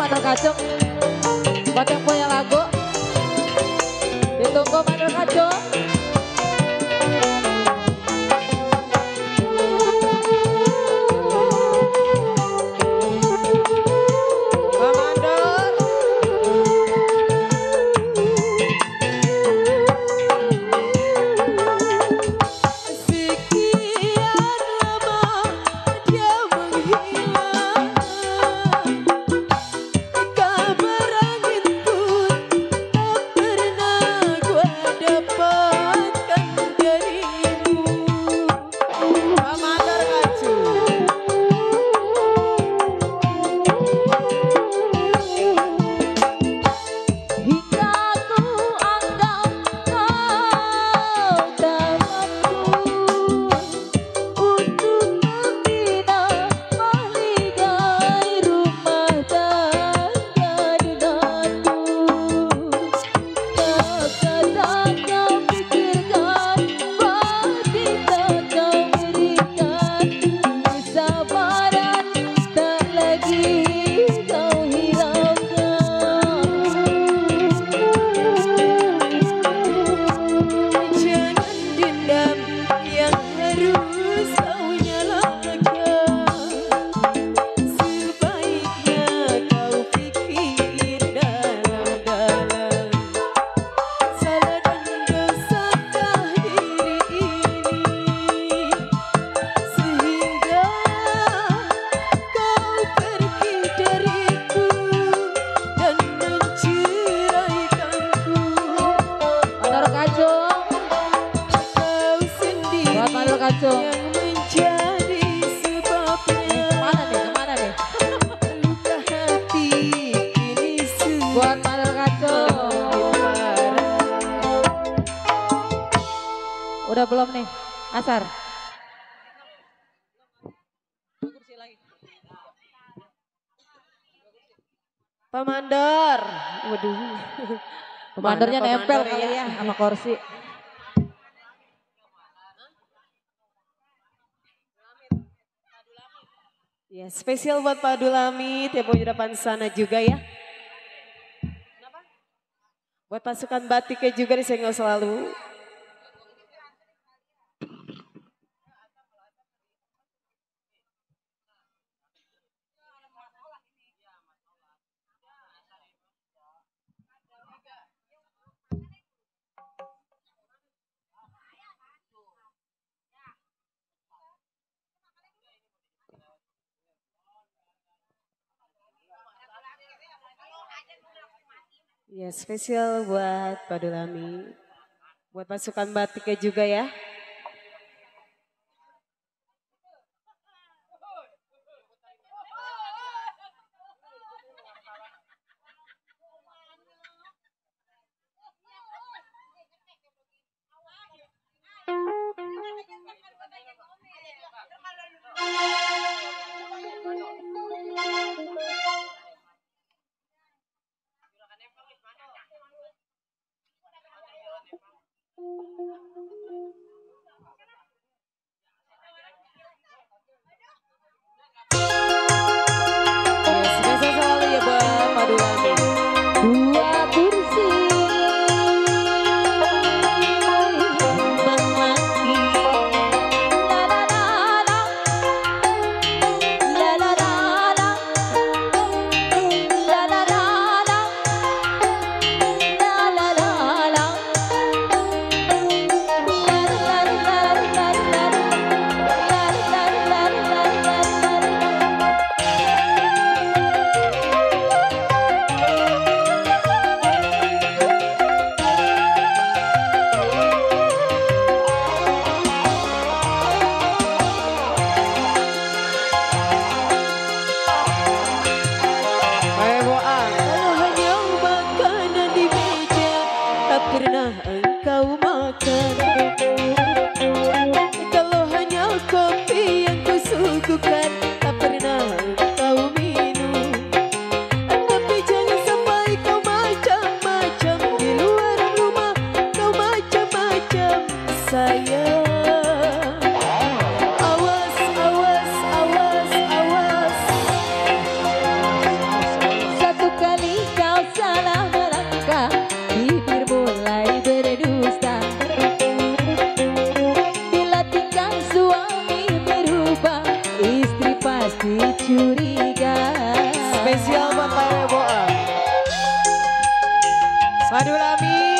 Mandor Kacung. Buat yang punya lagu. Ditunggu Mandor Kacung. Kacung. Kemana nih? Buat Mandor Kacung. Udah belum nih? Asar. Pak Mandor. Waduh. Mandornya Pak nempel Mandor kali ya sama kursi. Ya, spesial buat Pak Dulamit yang punya depan sana juga ya. Buat pasukan batiknya juga disenggol selalu. Ya, spesial buat Pak Dulami. Buat pasukan batiknya juga ya. Spesial selalu ya buat Pak Dulami. Dua kursi menanti. La la la la, la la la la, la la la la, la la la la. Padulami.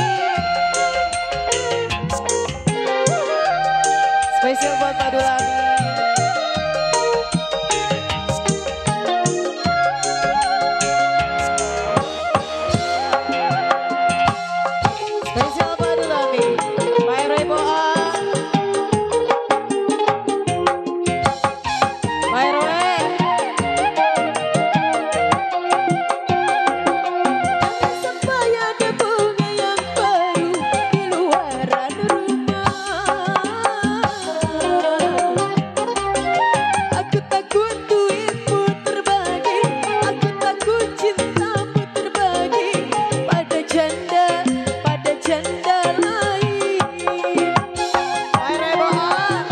Spesial buat Padulami. Spesial Padulami. Pak Roy Boa. Pak Roy. Sampai ada bunga yang baru di luaran rumah. Aku takut duitmu terbagi, aku takut cintamu terbagi pada janda lain. Hai Reboa.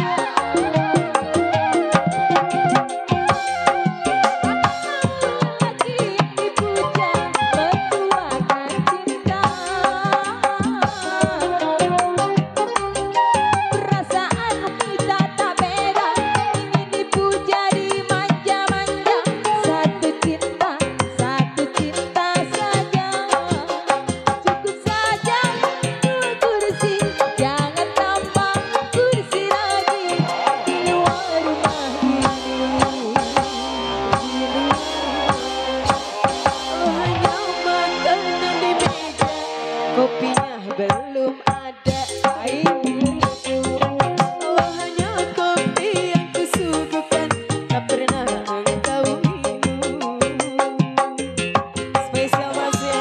Lagi dipuja bertuakan cinta. Perasaan kita tak beda, ingin dipuja dimanja-manja. Satu cinta saja. Cukup saja 2 kursi, jangan tambah kursi lagi di luar rumah ini. Hanya makanan di meja, kopinya belum ada. Hanya kopi yang kusuguhkan, tak pernah engkau minum. Spesial masih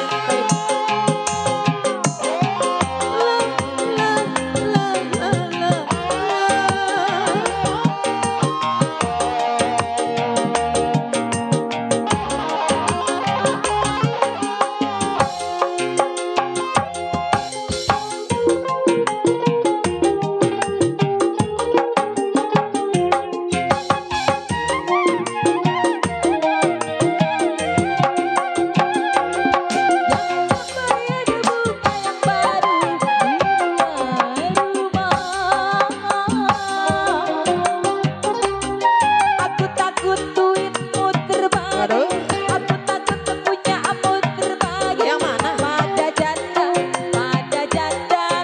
Aku takut duitmu terbagi, aku takut punyamu terbagi. Yang mana? Pada janda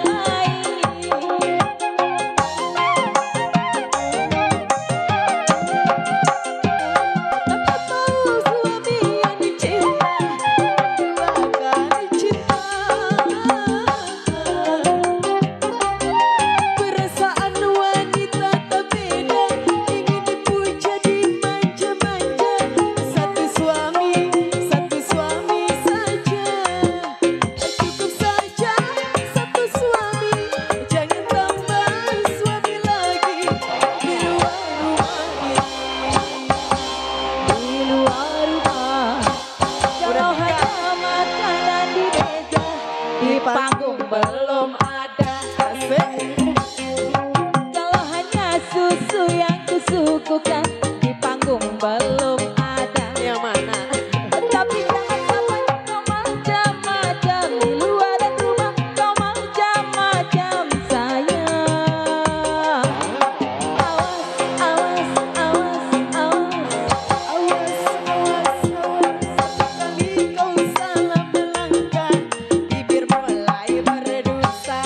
lain. aku tahu suami yang dicinta, dua kali cinta. Perasaan wanita tak beda, ingin dipuja dimanja-manja. Satu suami saja. Cukup saja satu suami, jangan tambah suami lagi di luar rumah ini. Di luar rumah, kalau hanya makanan di meja, di panggung belum ada. Kalau hanya susu yang kusuguhkan, di panggung belum ada. Yang mana? Tapi jangan sampai kau macam-macam di luar rumah, kau macam-macam sayang. Awas, Sekali kau salah melangkah, bibir mulai berdosa.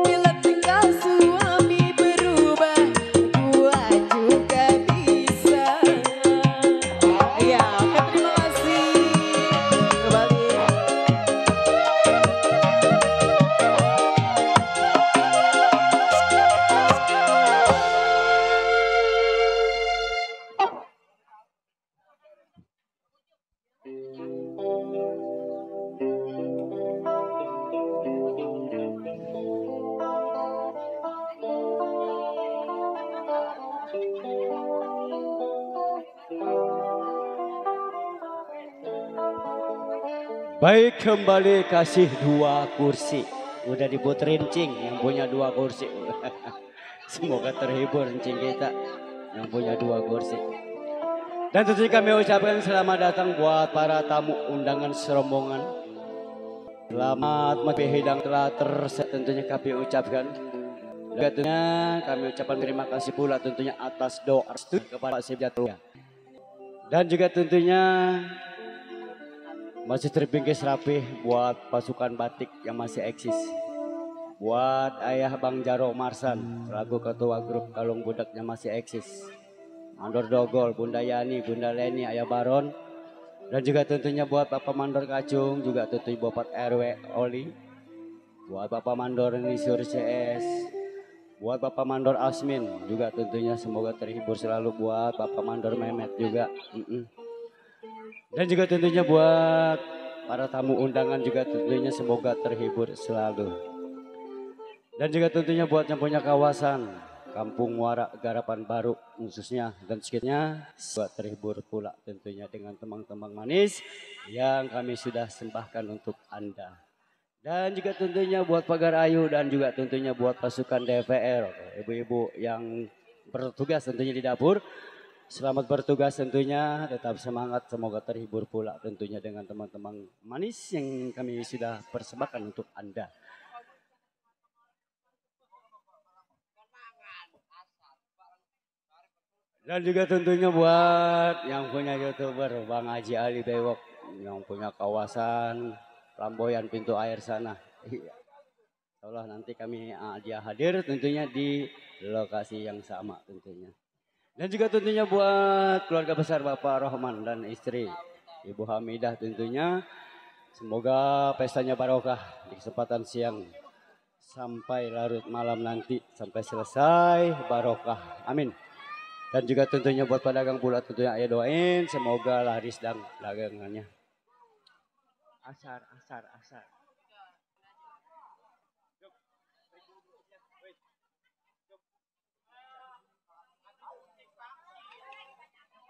Bila tinggal suami berubah, gua juga bisa. Ya, oke, terima kasih. Kembali. Baik, kembali kasih 2 kursi. Udah diputerin Cing yang punya 2 kursi. Semoga terhibur Cing kita yang punya 2 kursi. Dan tentunya kami ucapkan selamat datang buat para tamu undangan serombongan. Selamat menghidang telah terset tentunya kami ucapkan. Dan tentunya kami ucapkan terima kasih pula tentunya atas doa restu kepada Pak Sibjatulya. Dan juga tentunya Masih terbingkis rapih buat pasukan batik yang masih eksis. Buat ayah Bang Jaro Marsan, selaku ketua grup Kalung Budaknya masih eksis. Mandor Dogol, Bunda Yani, Bunda Leni, Ayah Baron. Dan juga tentunya buat Bapak Mandor Kacung, juga tentunya Bapak RW Oli. Buat Bapak Mandor Nisur CS. Buat Bapak Mandor Asmin, juga tentunya semoga terhibur selalu. Buat Bapak Mandor Mehmet juga. Dan juga tentunya buat para tamu undangan juga tentunya semoga terhibur selalu. Dan juga tentunya buat yang punya kawasan Kampung Muara Garapan Baru khususnya dan sekitarnya buat terhibur pula tentunya dengan tembang-tembang manis yang kami sudah sembahkan untuk Anda. Dan juga tentunya buat Pagar Ayu dan juga tentunya buat pasukan DPR, ibu-ibu yang bertugas tentunya di dapur. Selamat bertugas tentunya, tetap semangat, semoga terhibur pula tentunya dengan teman-teman manis yang kami sudah persembahkan untuk Anda. Dan juga tentunya buat yang punya YouTuber, Bang Haji Ali Bewok, yang punya kawasan Flamboyan pintu air sana. Iya. Insyaallah nanti kami dia hadir tentunya di lokasi yang sama tentunya. Dan juga tentunya buat keluarga besar Bapak Rohman dan istri Ibu Hamidah tentunya. Semoga pestanya barokah di kesempatan siang sampai larut malam nanti sampai selesai barokah. Amin. Dan juga tentunya buat pedagang pula tentunya ayah doain semoga laris dan dagangannya. Asar.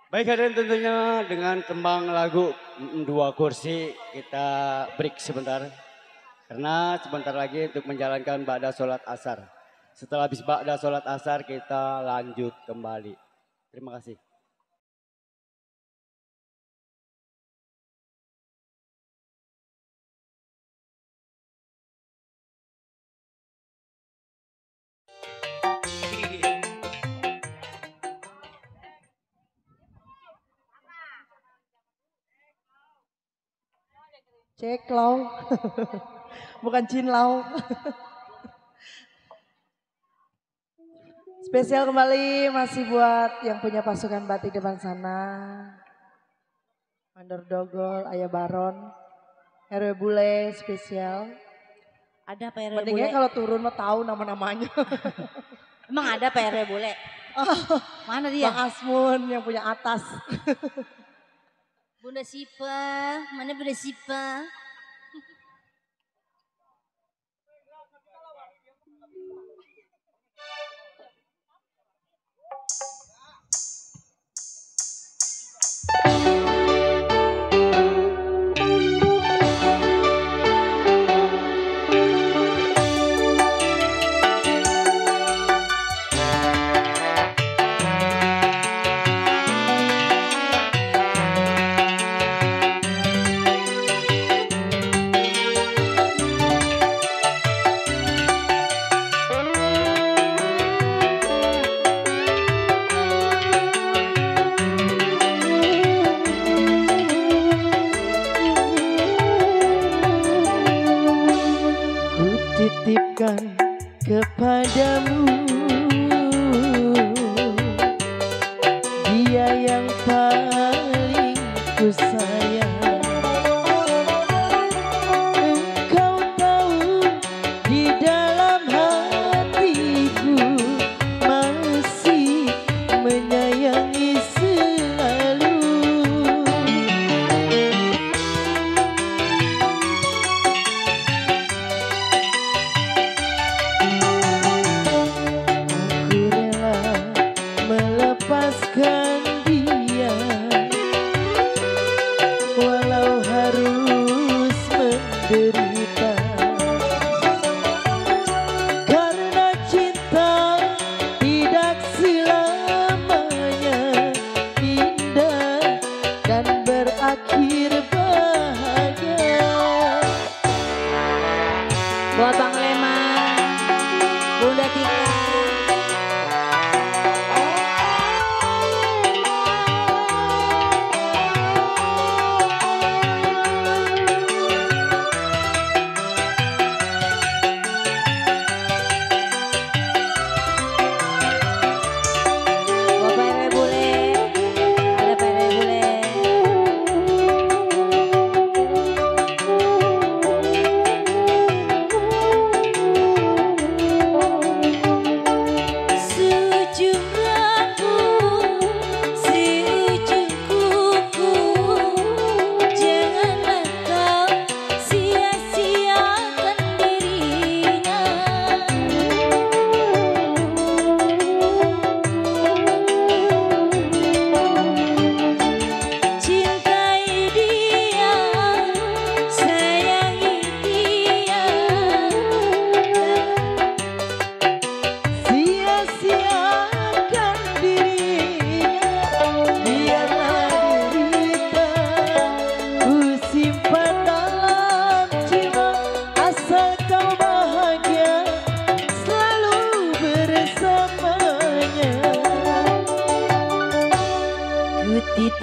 Baik hadirin tentunya dengan tembang lagu Dua Kursi kita break sebentar. Karena sebentar lagi untuk menjalankan ba'da sholat asar. Setelah habis ba'da sholat asar kita lanjut kembali. Terima kasih. Cek lau, bukan cinlau. Spesial kembali masih buat yang punya pasukan batik depan sana. Mandor Dogol, Ayah Baron, RW Bule spesial. Ada Pak RW Bule? Mendingnya kalau turun mah tahu nama-namanya. Emang ada Pak RW Bule? Mana dia? Bang Asmun yang punya atas. Bunda Sipa, mana Bunda Sipa? Titipkan kepadamu dia yang paling ku sayang. Engkau tahu di dalam hatiku masih menyayangi selalu. Lepaskan dia walau harus menderita, karena cinta tidak selamanya indah dan berakhir bahagia. Buat Bang Leman, Bunda Tika.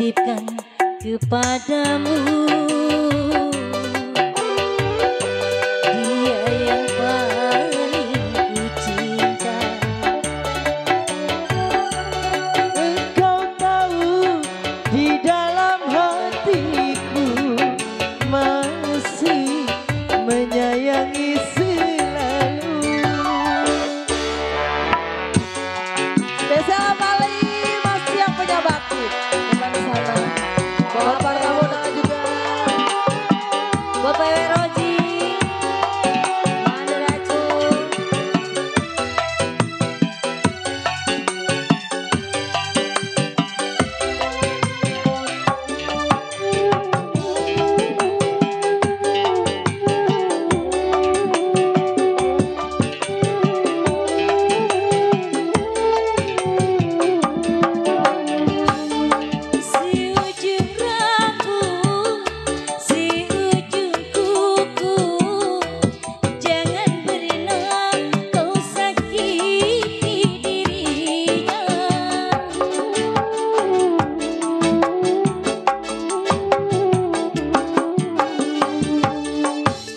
titipkan kepadamu. Dia yang paling ku cinta. Engkau tahu di dalam hatiku masih menyayangi selalu. Spesial kali masih yang punya bakti depan sana. Bapak kamu juga. Bapak Roji, Mandor Kacung. Si ujung rambut, si ujung kuku, jangan pernah kau sakiti dirinya.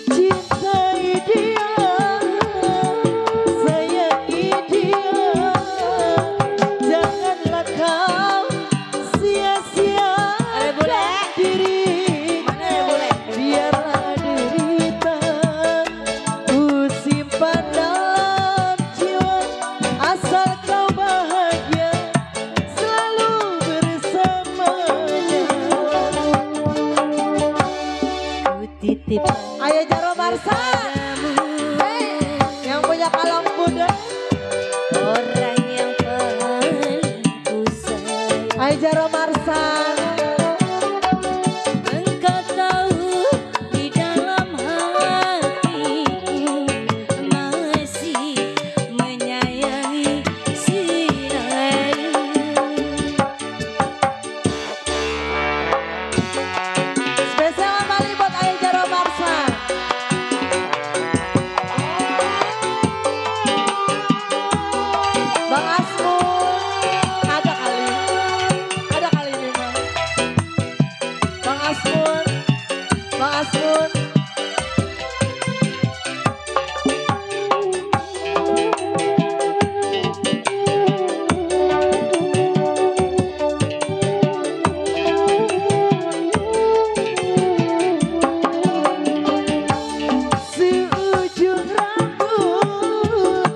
Cintai dia, sayangi dia, janganlah kau sia-siakan dirinya. Biarlah derita ku simpan dalam jiwa, asal kau bahagia selalu bersamanya. Ku titipkan Ayo Jaro Marsa, hey, yang punya kalung Buddha. orang yang paling ku sayang. Ayo Jaro Marsa, Engkau tahu di dalam hatiku masih menyayangi selalu. spesial kali buat Ayo Jaro Marsa. Bang Asmun, ada kali ini Bang. Bang Asmun, Bang Asmun. Seujung rambut,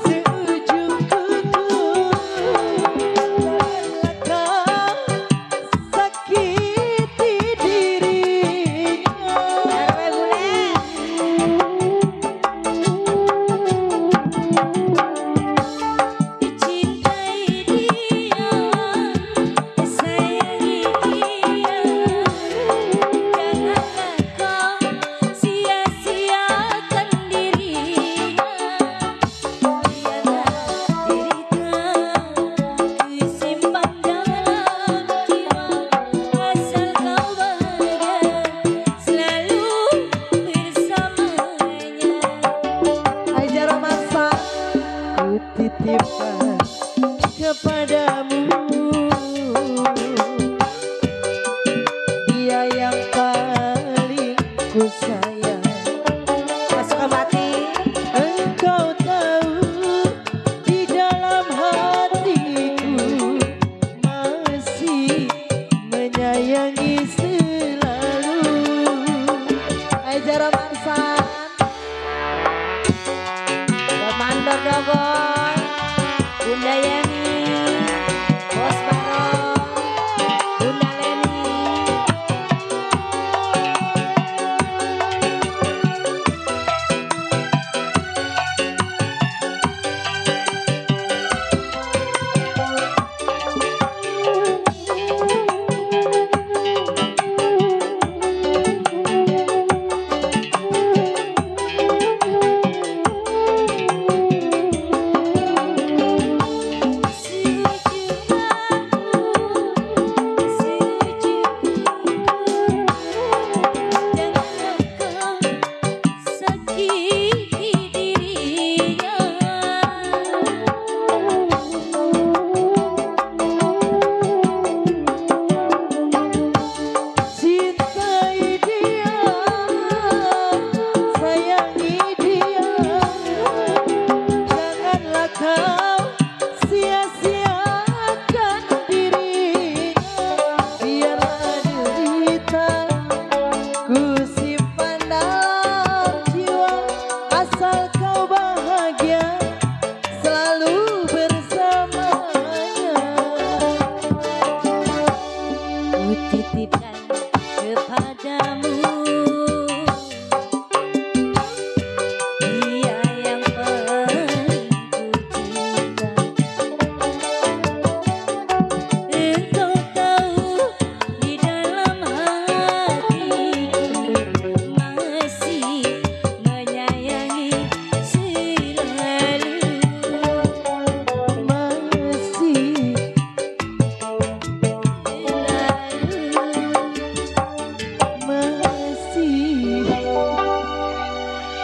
seujung kuku, janganlah kau sakiti dirinya. Cintai dia, sayangi dia, janganlah kau sia-siakan dirinya. Biarlah derita ku simpan dalam jiwa, asal kau bahagia selalu bersamanya. Hai Jaro Marsa, ku titipkan kepadamu. Dia yang paling ku sayang. Masuk mati. Engkau tahu di dalam hatiku masih menyayangi selalu. Hai Jaro Marsa, Mandor Dogol, Bunda Yani, Bos Baron, Bunda Leni. padamu. Dia yang paling ku cinta. Engkau tahu di dalam hatiku masih menyayangi selalu.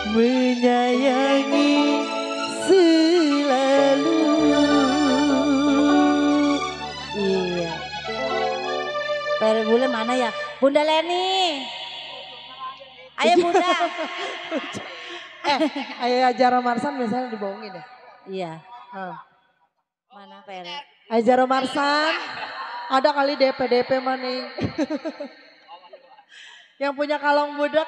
Menyayangi selalu. Iya. Per Bule mana ya? Bunda Leni. Ayo Bunda. Ayah Jaro Marsan biasanya dibohongin ya. Iya. Hah. Mana Per? Ayah Jaro Marsan, ada kali DP maning. Yang punya kalong budak.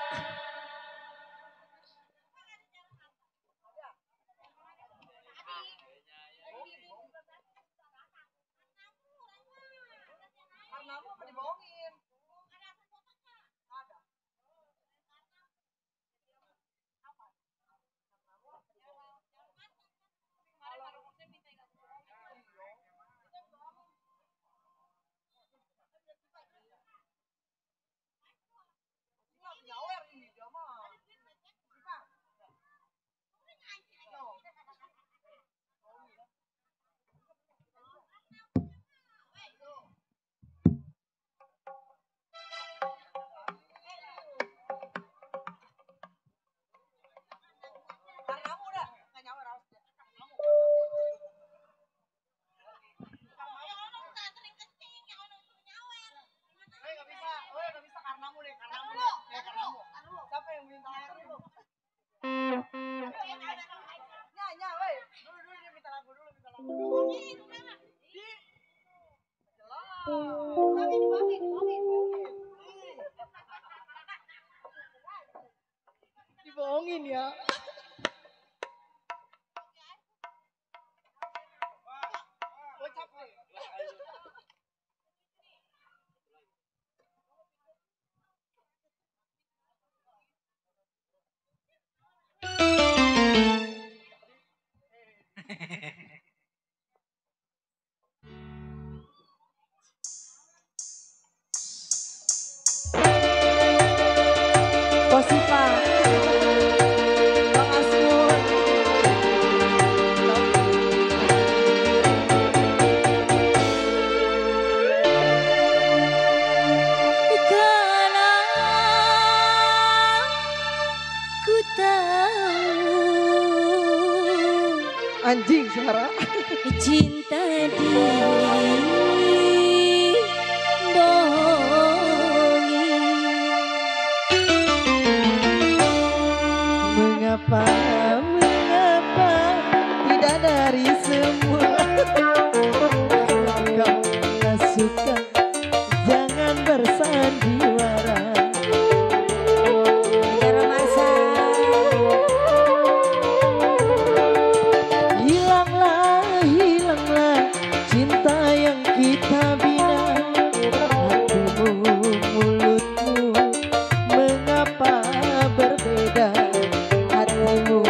Dibohongin ya. Posipa, Bang Asmun. Karena ku tahu Anjing suara. cinta Mengapa, mengapa tidak dari semua kau tak suka, jangan bersandiwara. Jaro Marsan. Hilanglah, hilanglah cinta yang kita bina. Hatimu, mulutmu, mengapa berbeda? Hatimu,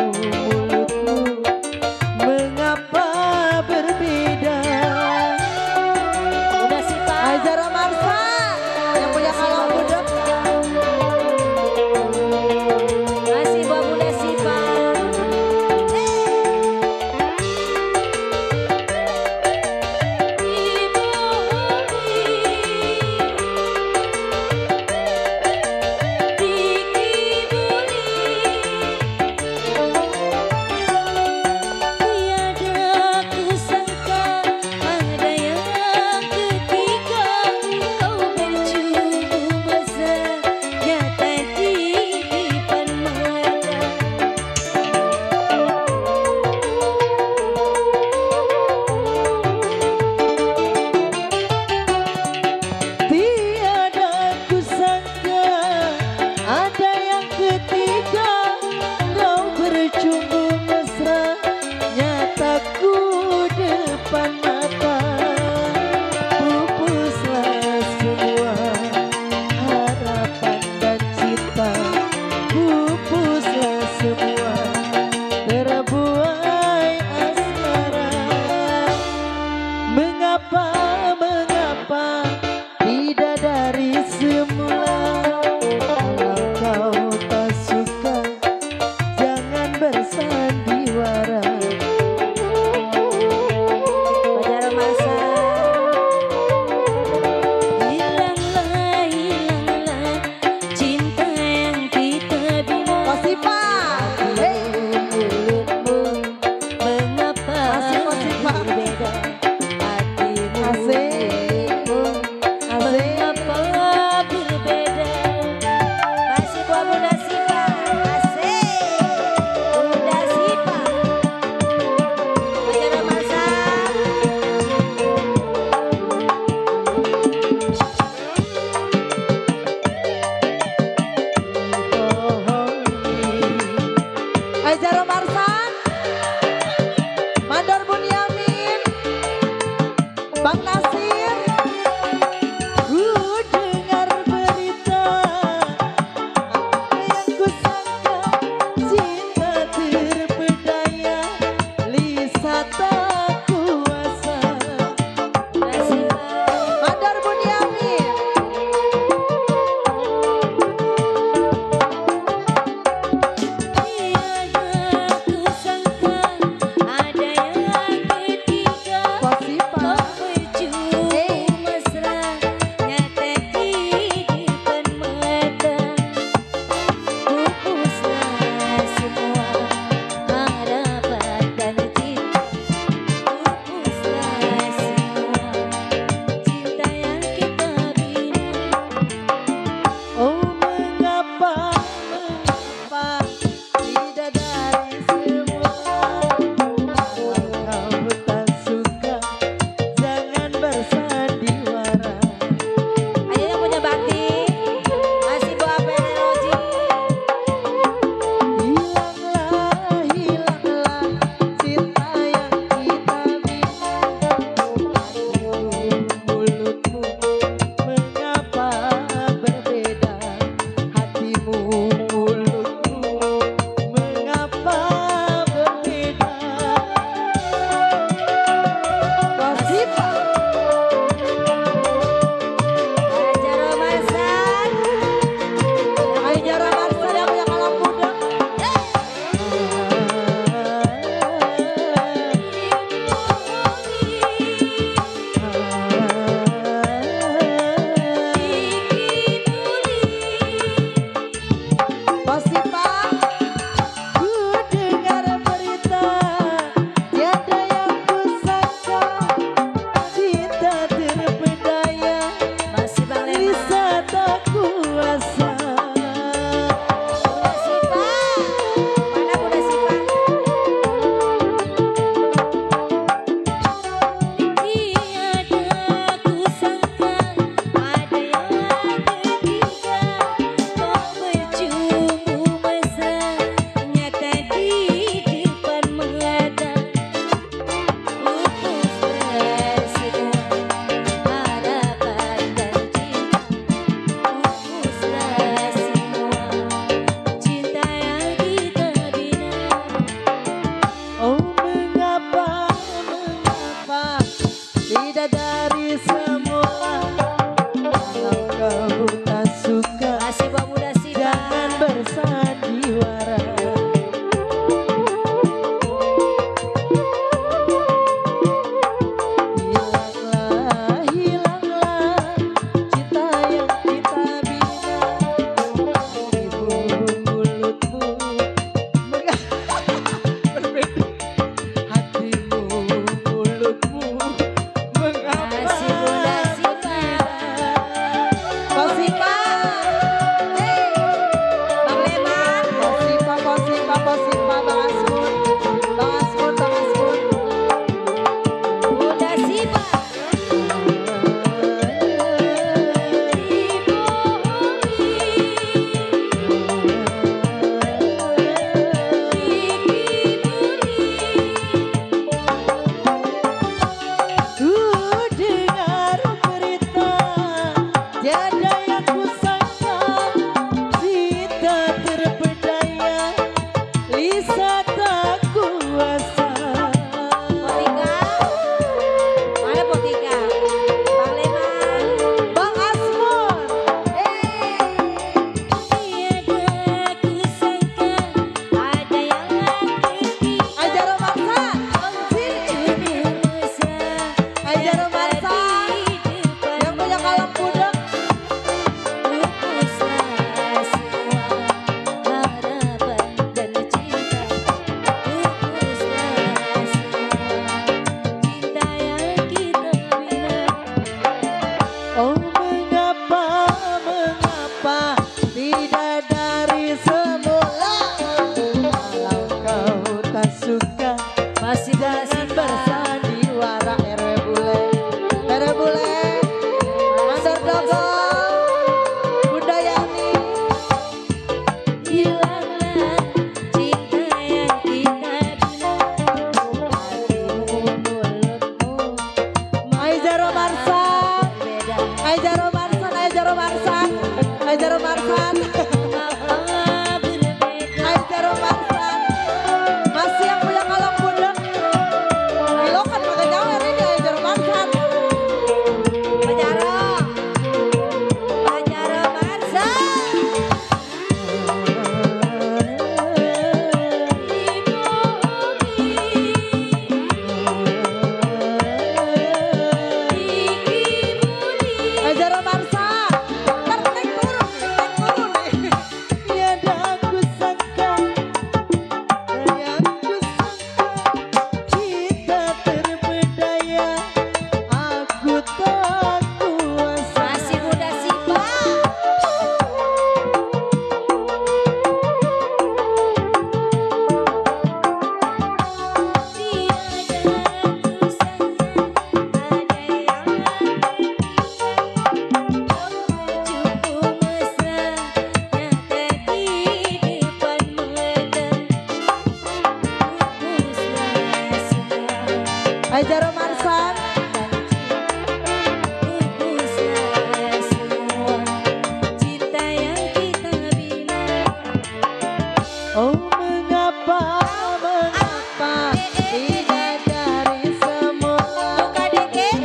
Oh mengapa, mengapa tidak dari semula. Buka dikit.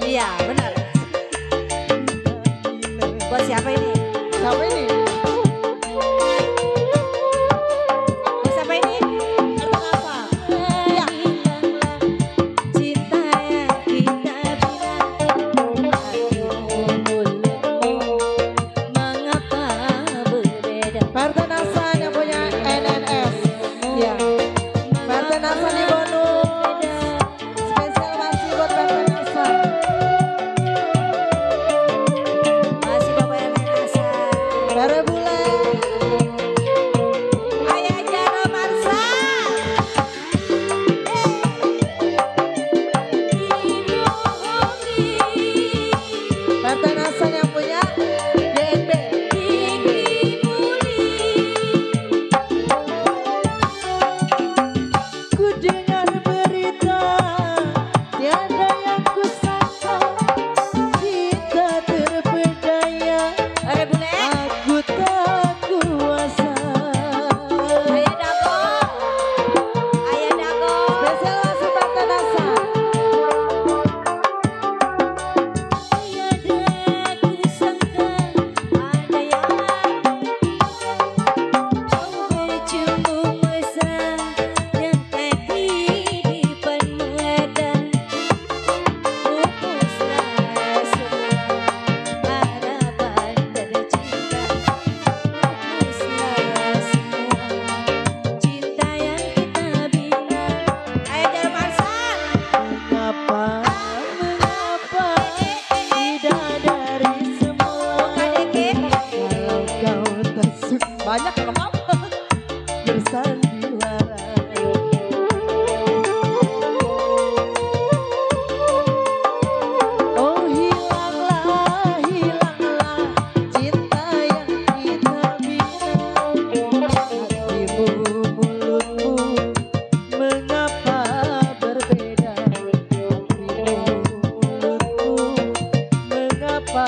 Iya benar. Buat siapa ini? Siapa ini? Buat siapa ini? Kartu apa? Ya. Cinta yang kita bilang hatimu mulutmu mengapa berbeda. Pertenasan yang punya NNS. Ya. Pertenasan di bonus. Spesial masih buat pertenasan. Masih Bapak Ernasa. Bare bule. Ayah Jaro Marsa. Pertenasan yang punya DNB. Ku dengar berita tiada yang kusangka kita terpedaya. Bare bule. Aku tak kuasa. Ayah Dago. Ayah Dago. Spesial masih pertenasan. Tiada kusangka ada yang bercumbu mesra dan kehidupan muda. Pupuslah semua harapan tercinta. Pupuslah semua cinta yang kita bina. Ayo Jaro Marsa. Mengapa, mengapa tidak dari semula. Buka dikit. Kalau kau tak suka banyak kalau mau bersandiwara. Oh hilanglah, hilanglah cinta yang kita bina. Hatimu, mulutmu, mengapa berbeda? Hatimu, mulutmu, mengapa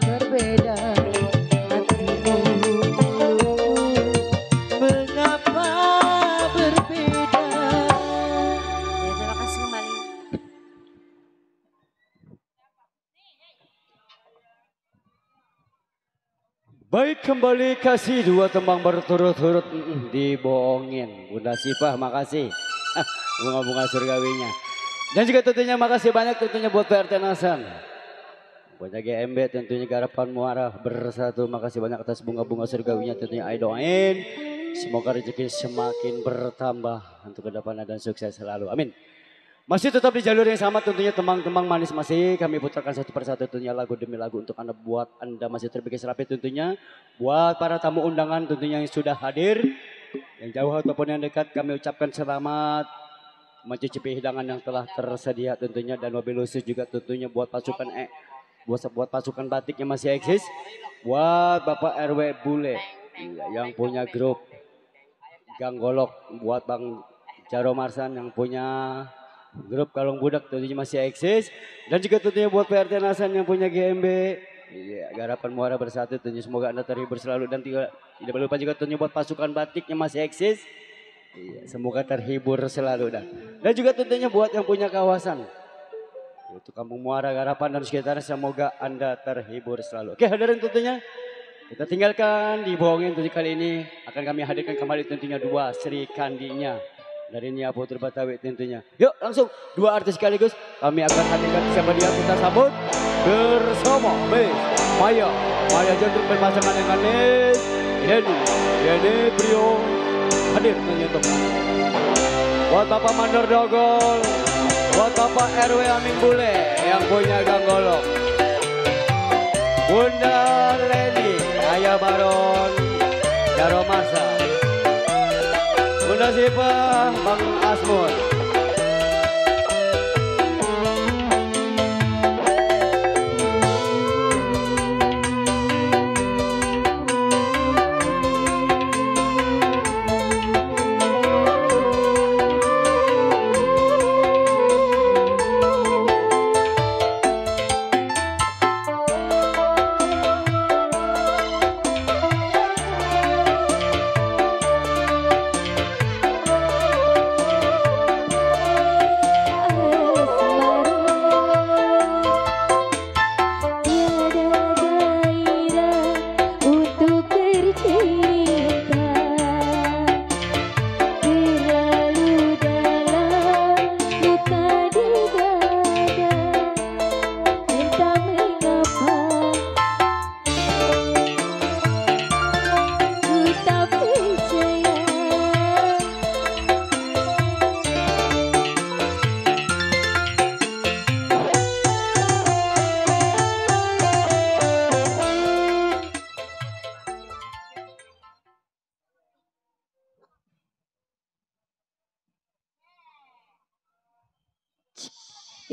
berbeda? Hatimu, mulutmu, mengapa berbeda? Ya, terima kasih kembali. Baik, kembali kasih dua tembang berturut-turut dibohongin. Bunda Sifah makasih. Bunga-bunga surgawinya. Dan juga tentunya makasih banyak tentunya buat PRT Nasan. Buat GMB tentunya Garapan Muara bersatu. Makasih banyak atas bunga-bunga surgawinya tentunya I doain. Semoga rezeki semakin bertambah untuk kedepannya dan sukses selalu. Amin. Masih tetap di jalur yang sama tentunya tembang-tembang manis masih kami putarkan satu persatu tentunya lagu demi lagu untuk Anda buat Anda masih terbikin rapi tentunya. Buat para tamu undangan tentunya yang sudah hadir. Yang jauh ataupun yang dekat kami ucapkan selamat mencicipi hidangan yang telah tersedia tentunya. Dan mobil khusus juga tentunya buat pasukan buat pasukan batik yang masih eksis. Buat Bapak RW Bule yang punya grup Gang Golok. Buat Bang Jaro Marsan yang punya grup Kalung Budak tentunya masih eksis. Dan juga tentunya buat PRT Nasan yang punya GMB. Iya, Garapan Muara bersatu tentunya semoga Anda terhibur selalu. Dan tidak lupa juga tentunya buat pasukan batik yang masih eksis. Iya, semoga terhibur selalu. Dan juga tentunya buat yang punya kawasan. Yaitu Kampung Muara, Garapan dan sekitarnya semoga Anda terhibur selalu. Oke, hadirin tentunya. Kita tinggalkan dibohongin tentunya kali ini. Akan kami hadirkan kembali tentunya dua Sri Kandinya. Dari Nia Putri Batawi tentunya. Yuk langsung dua artis sekaligus. Kami akan hadirkan siapa dia kita sambut bersama Miss Maya. Maya Jendrik berpasangan dengan Miss Yeni Prio. Hadir tentunya untuk buat Bapak Mandor Dogol. Buat Bapak RW Amin Bule yang punya Gang Golok. Bunda Leni, Ayah Baron, Jaro Marsa. Bunda Sifah, Bang Asmur.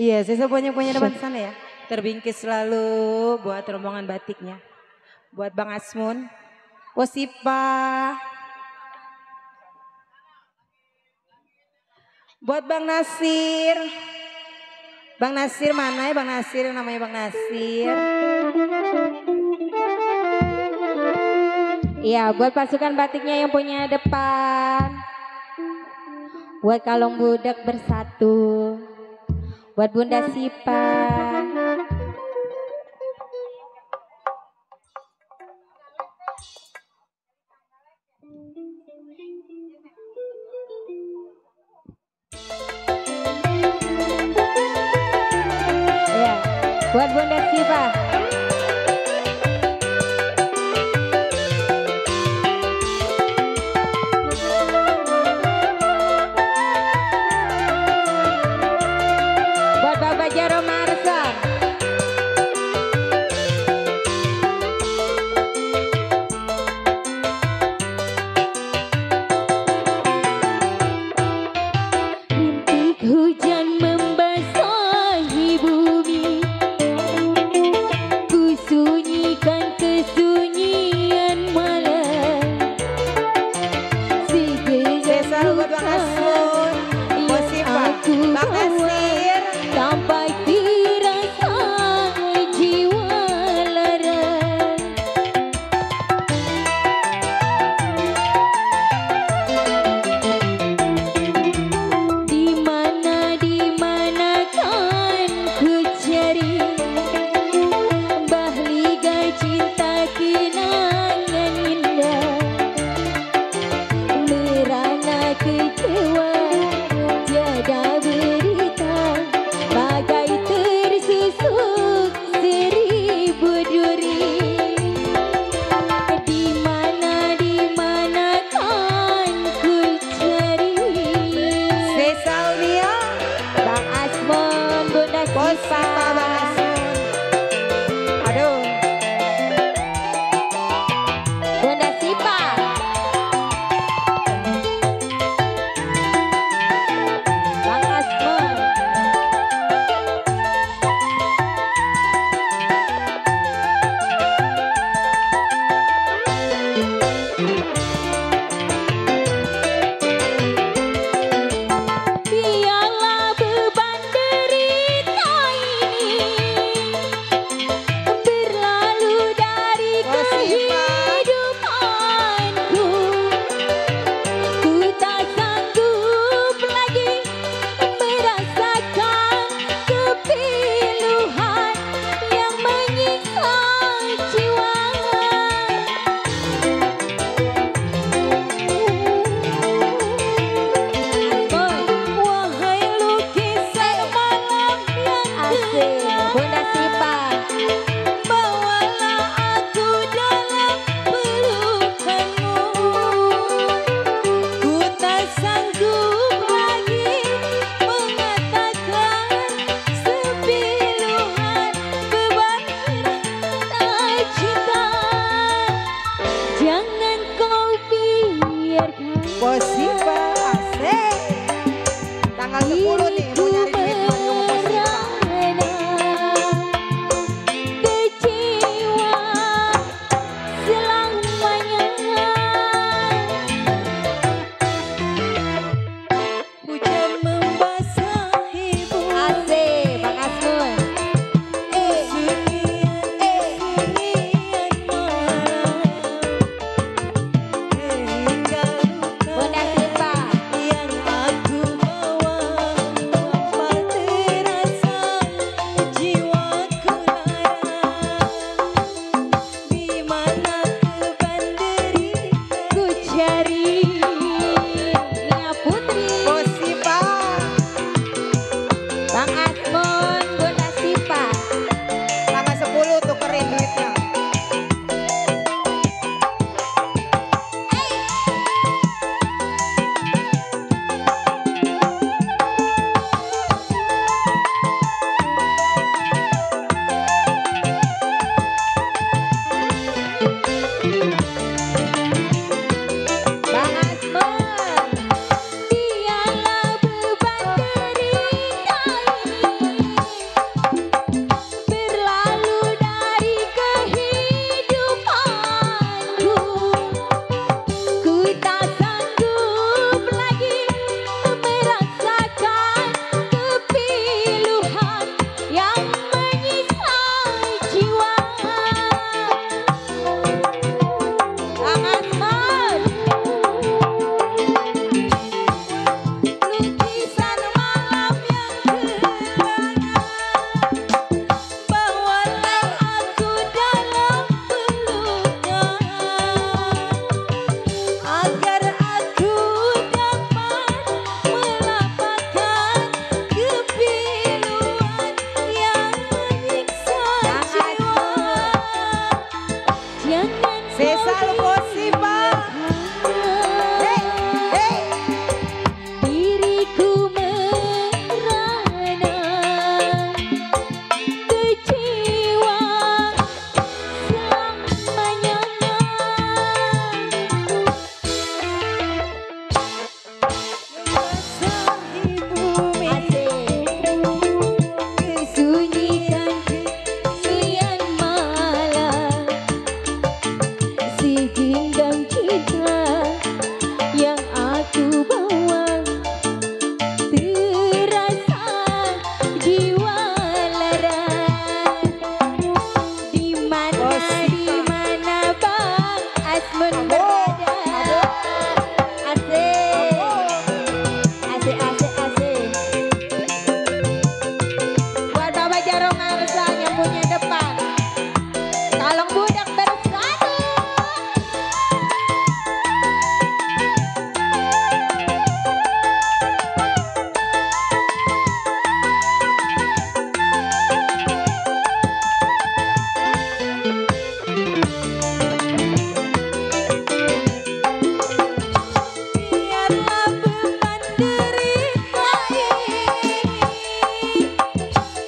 Iya, saya punya depan sana ya. Terbingkis selalu buat rombongan batiknya. Buat Bang Asmun, Posipa. Buat Bang Nasir. Bang Nasir mana ya Bang Nasir? Namanya Bang Nasir. Iya, buat pasukan batiknya yang punya depan. Buat kalong budak bersatu. Buat Bunda Sipa. Iya, buat Bunda Sipa. Buat Bapak Jaro Marsan. Rintik hujan membasahi bumi, ku sunyikan kesunyian malam. Saya selalu buat Bang Asmun, Posipa, Bang Nasir. Sampai dirasa jiwa lara. Di mana kan ku cari bahliga cinta kenangan indah. Merana kecewa tiada berita, bagai tersusuk seribu duri. Di mana kan ku cari Sesalvia, Bang Asmon, Bunda Posipa, Sipa. Bang Asmun. Aduh, Bunda Sipa. Bang Asmon. Biarlah beban derita ini berlalu dari kehidupanku. Ku tak sanggup lagi merasakan kepiluhan yang menyiksa jiwa. Wahai lukisan malam yang gelap, Bunda Sipa. Bawalah aku dalam pelukanmu. Ku tak sanggup lagi mengatakan sepiluhan beban rasa cinta. Jangan kau biarkan Posipa, asik. Tanggal 10 nih, mau nyari duit manggung Posipa. kecewa selamanya. Hujan membasahi bumi. Asik, Bang Asmun. Bunda Sipa. Yang aku bawa Sesal Posiba. Hey, hey. Diriku merana kecewa selamanya. Kesunyian kesunyian malam, si gendang cinta yang aku bawa terasa jiwa lara. Di mana Bang Asmun berada? Asik, asik, asik, asik. Buat Bapak Jarong Arsa yang punya depan, kalong budak bersatu. Biarlah beban derita ini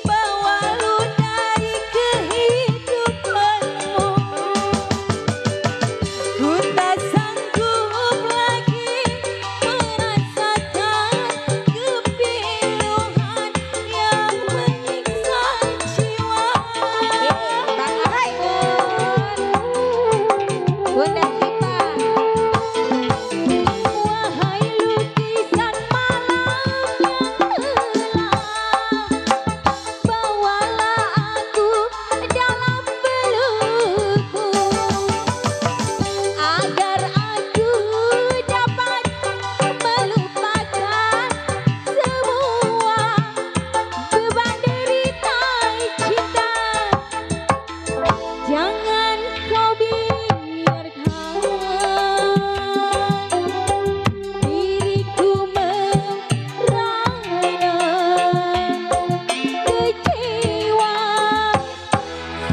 bawa ludahi kehidupanmu. Ku tak sanggup lagi merasakan kepiluhan yang menyiksa jiwa. Bunda Sipa. Wahai lukisan malam yang gelap, bawalah aku dalam pelukmu agar aku dapat melupakan semua beban derita cinta. Jangan kau biarkan diriku merana kecewa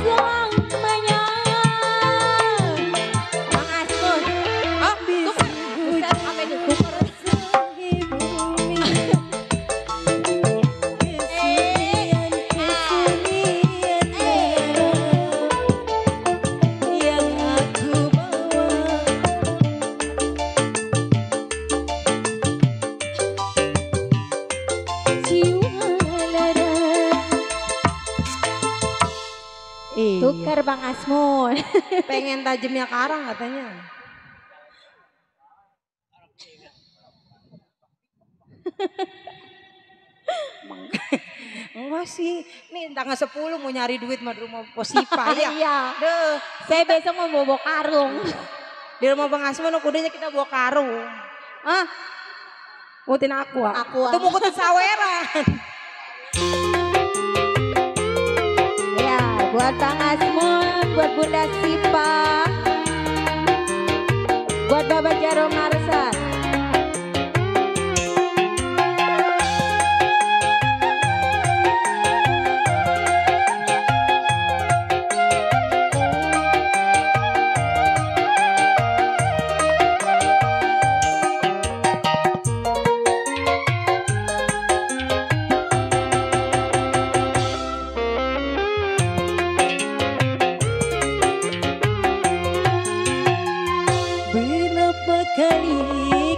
selamanya. Bang Asmun, tukar, buset, apa ini tukar? Yang aku bawa jiwa lara. Tukar Bang Asmun. Pengen tajamnya karang katanya. Enggak sih, nih tanggal 10 mau nyari duit mah di rumah Posipa ya. Iya. Deh, Saya besok mau bawa karung. di rumah Bang Asman kudanya kita bawa karung. Ah, ngutin aku. Aqua. Itu mau ngutin saweran. Ya, buat Bang Asmun, buat Bunda Sipa, buat Bapak Jarong Arsa. Berapa kali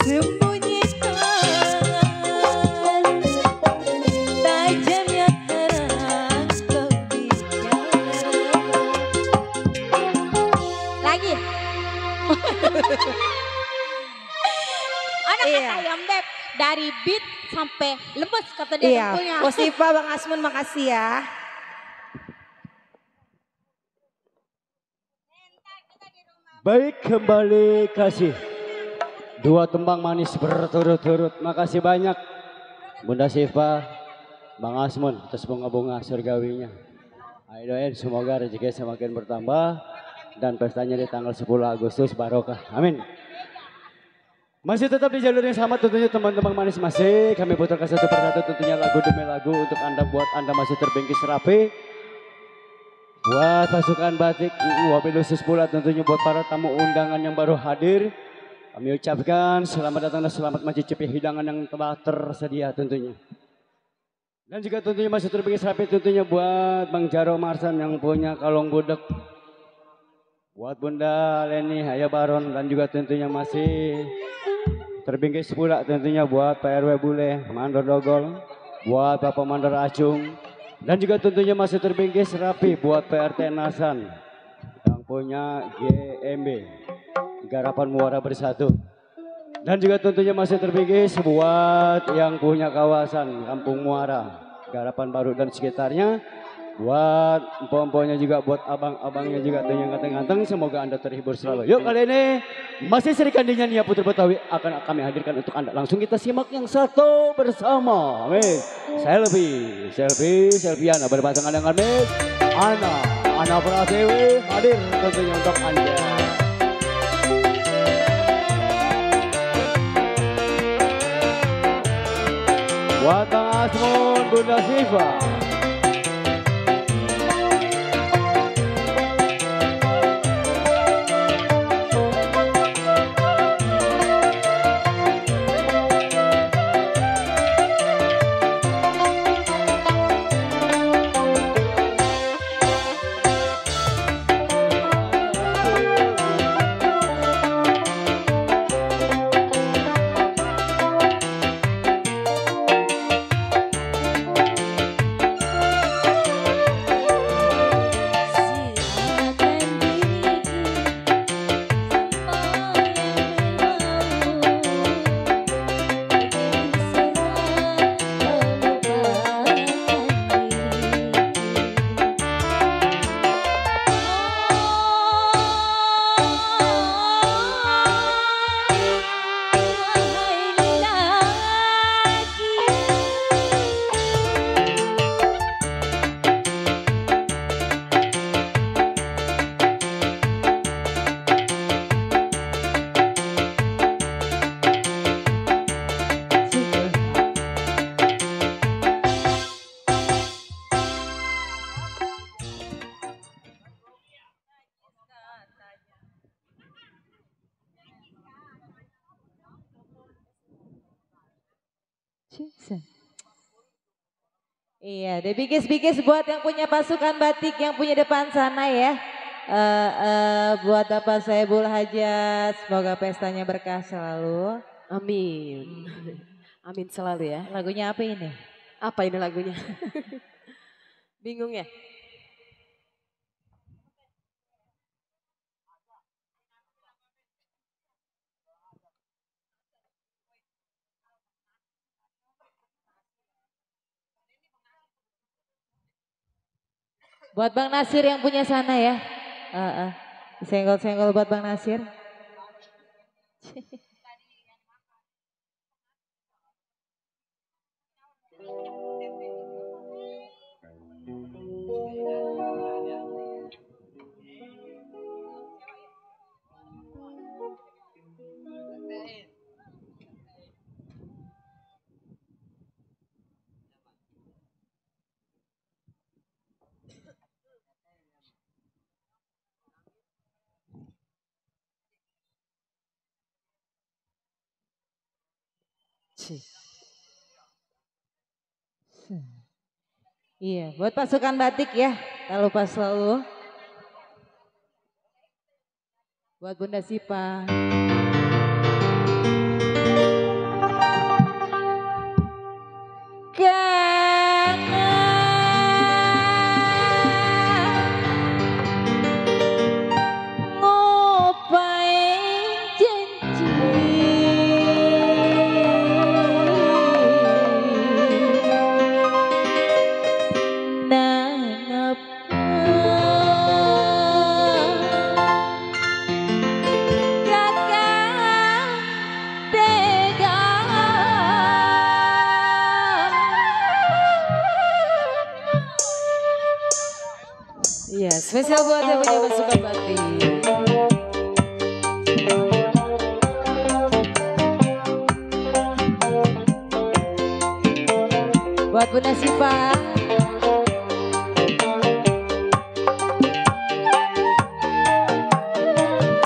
Sembunyikan tajamnya terang kau bicara. Lagi. Anak Iya. ayam beb dari beat sampai lemes kata dia Iya, dengkulnya. Ko Siva, Bang Asmun makasih ya. Baik, kembali kasih. Dua tembang manis berturut-turut. Makasih banyak Bunda Siva, Bang Asmun atas bunga-bunga surgawinya. Ayo doain semoga rezeki semakin bertambah dan pestanya di tanggal 10 Agustus barokah. Amin. Masih tetap di jalur yang sama tentunya teman-teman manis masih. Kami putarkan satu persatu tentunya lagu demi lagu untuk Anda buat Anda masih terbingkis rapi. Buat pasukan batik, wabil khusus pula tentunya buat para tamu undangan yang baru hadir. Kami ucapkan selamat datang dan selamat mencicipi hidangan yang telah tersedia tentunya. Dan juga tentunya masih terbingkis rapi tentunya buat Bang Jaro Marsan yang punya kalong budek. Buat Bunda Leni Haya Baron dan juga tentunya masih terbingkis pula tentunya buat PRW Bule, Mandor Dogol, buat Bapak Mandor Acung. Dan juga tentunya masih terbingkis rapi buat PRT Nasan yang punya GMB, Garapan Muara Bersatu. Dan juga tentunya masih terbingkis buat yang punya kawasan Kampung Muara, Garapan Baru dan sekitarnya. Buat empon-emponnya juga, buat abang-abangnya juga yang ganteng-ganteng. Semoga Anda terhibur selalu. Yuk kali ini masih Sri Kandinya Nia Putri Betawi akan kami hadirkan untuk Anda. Langsung kita simak yang satu bersama. Amin. Selviana berpasangan dengan Miss Ana Pratiwi hadir tentunya untuk Anda. Buat Bang Asmun, Bunda Siva. Iya, deh bikis-bikis buat yang punya pasukan batik yang punya depan sana ya. Buat Bapak Saibul Hajat, semoga pestanya berkah selalu. Amin. Amin selalu ya. Lagunya apa ini? Apa ini lagunya? Bingung ya? Buat Bang Nasir yang punya sana ya. Senggol-senggol buat Bang Nasir. Iya, buat pasukan batik ya. Tak lupa selalu. Buat Bunda Sipa. spesial buat yang punya pasukan batik. Buat Bunda Sipa.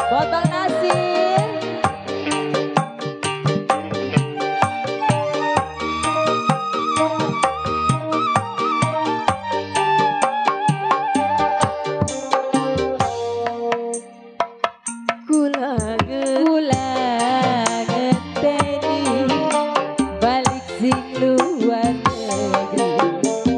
Buat Bang Nasir. Kula ngenteni balik sing luar negeri.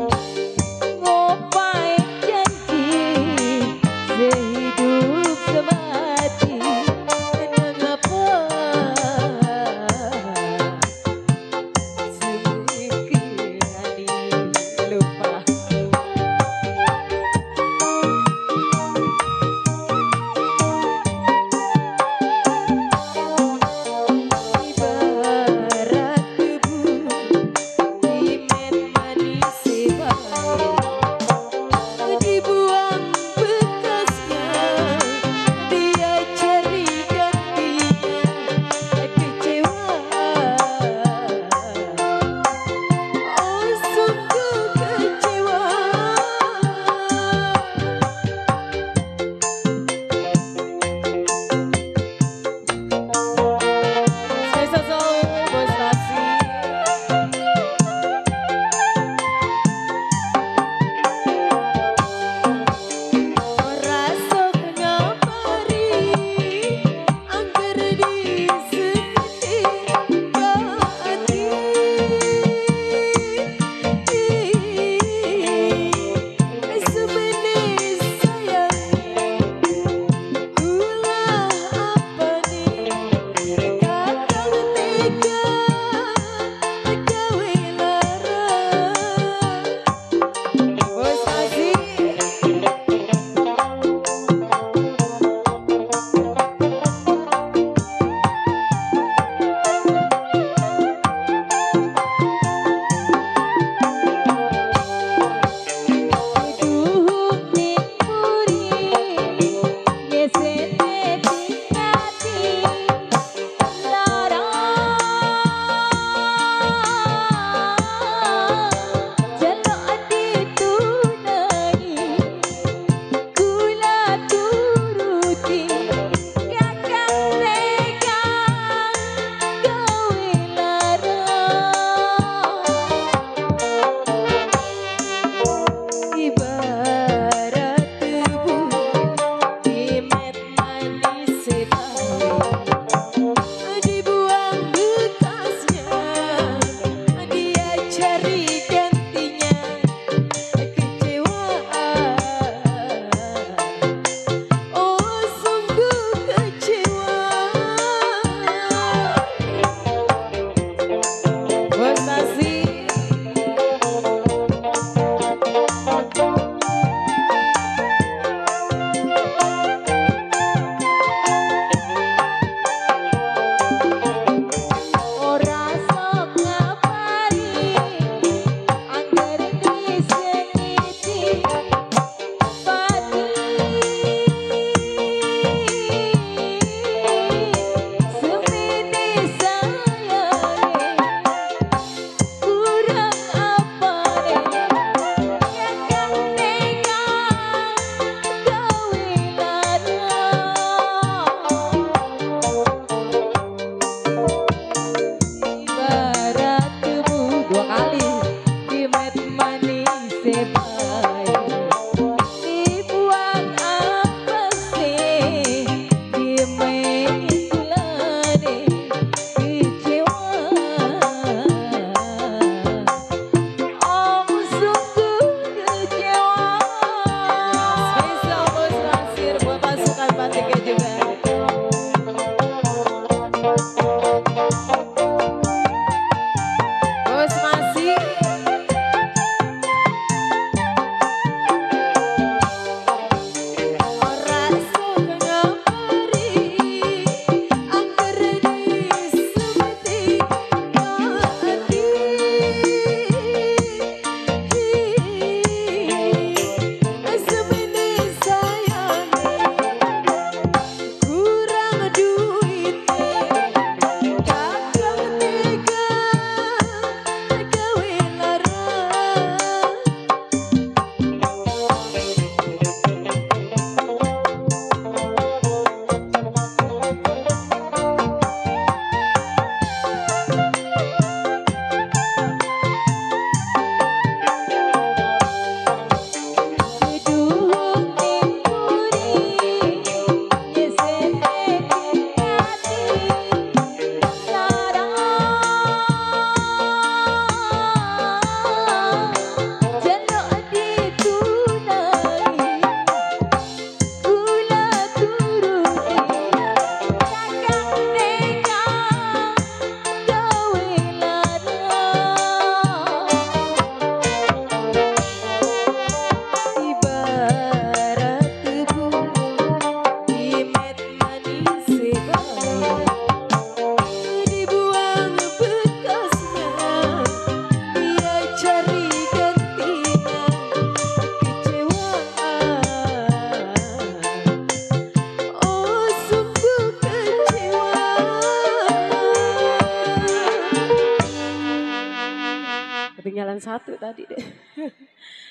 ketinggalan satu tadi deh.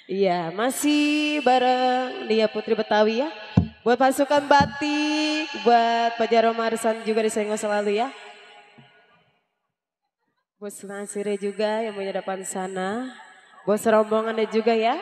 Iya, masih bareng Lia Putri Betawi ya. Buat pasukan batik, buat Pak Jaro Marsan juga disenggol selalu ya. Bos Nasire juga yang punya depan sana. Bos rombongannya juga ya.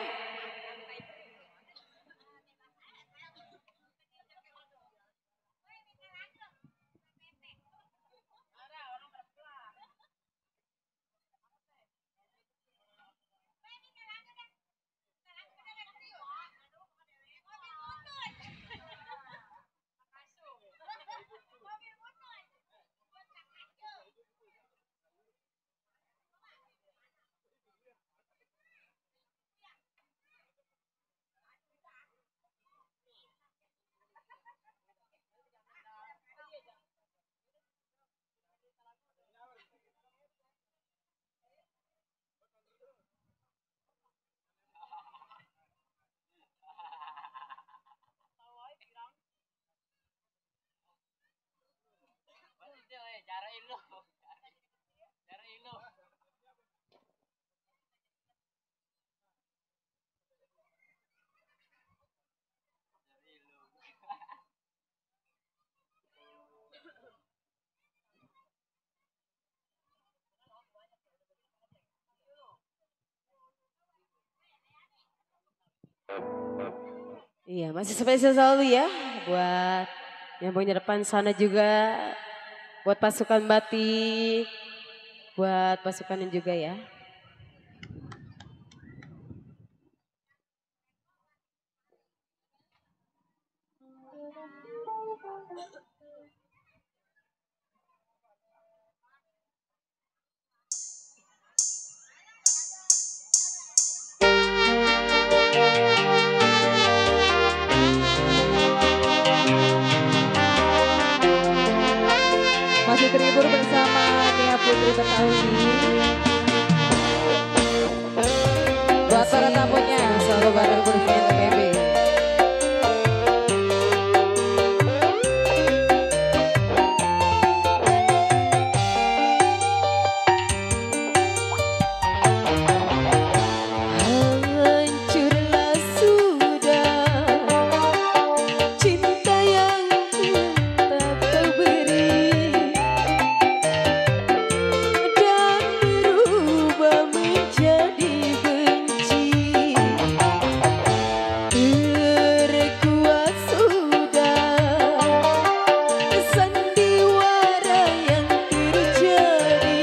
Iya, masih spesial selalu ya buat yang punya depan sana juga, buat pasukan batik, buat pasukan yang juga ya. Masih terhibur bersama Nia Putri Betawi. Buat para tamunya selalu bareng bermain PB. Hancurlah sudah cinta yang tak kau beri dan berubah menjadi benci. Terkuat sudah sandiwara yang terjadi.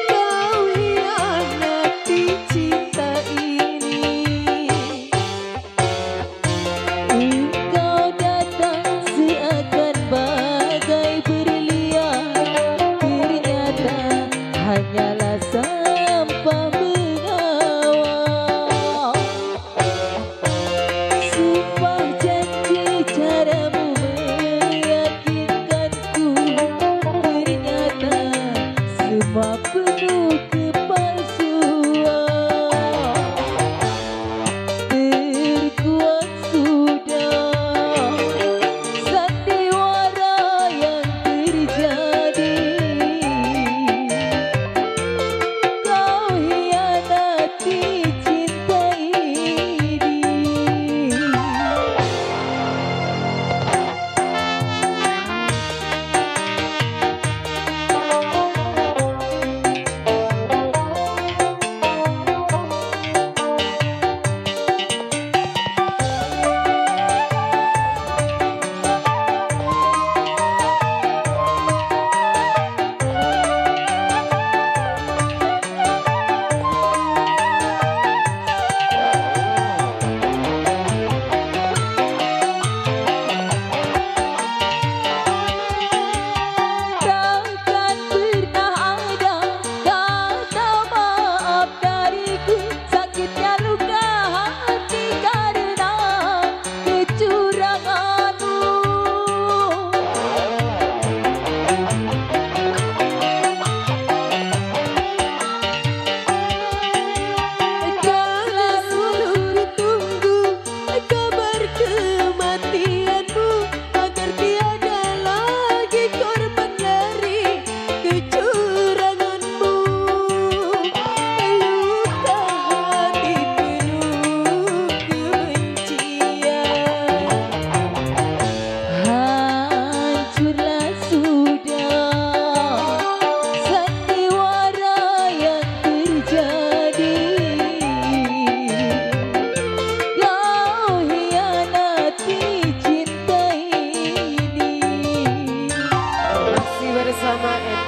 Kau hianati cinta ini. Engkau datang seakan bagai berlian, ternyata hanyalah sampah mengawal. Sumpah janji caramu meyakinkanku, ternyata semua penuh kepalsuan. Terkuak sudah sandiwara yang terjadi. Kau hianati cinta ini.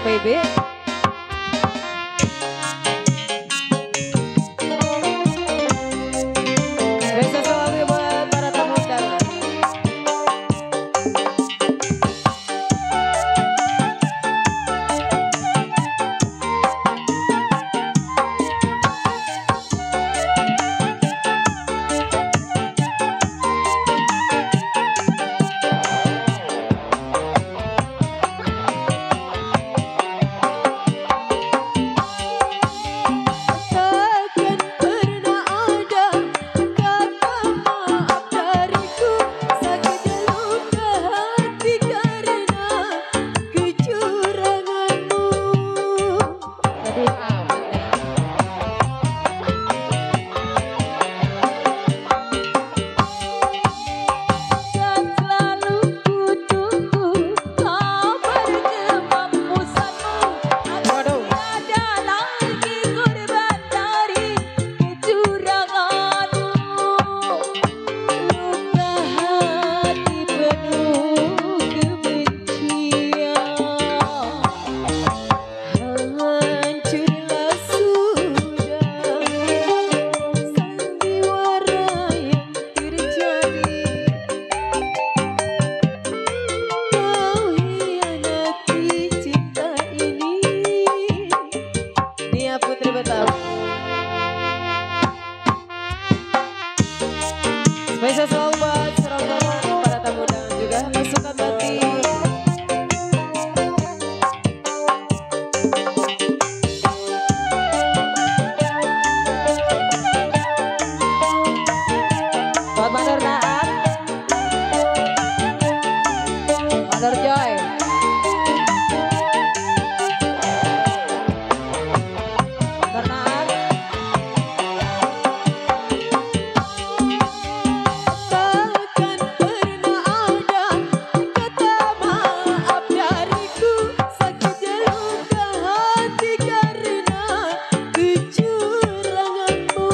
baby. Spesial selalu buat para tamu undangan. Spesial selalu buat rombongan para tamu undangan juga pasukan batik. Buat Mandor Naat, Mandor Joy, Mandor Naat. Takkan pernah ada kata maaf dariku, sakit luka hati karena kecuranganmu.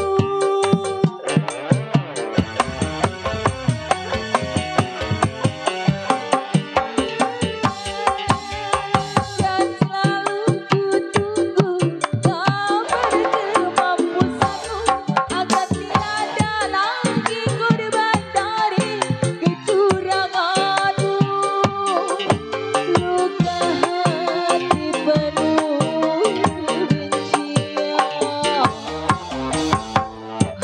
Dan selalu kutunggu kabar kemampuanmu agar tiada lagi korban dari kecuranganmu. Luka hati penuh kebencian,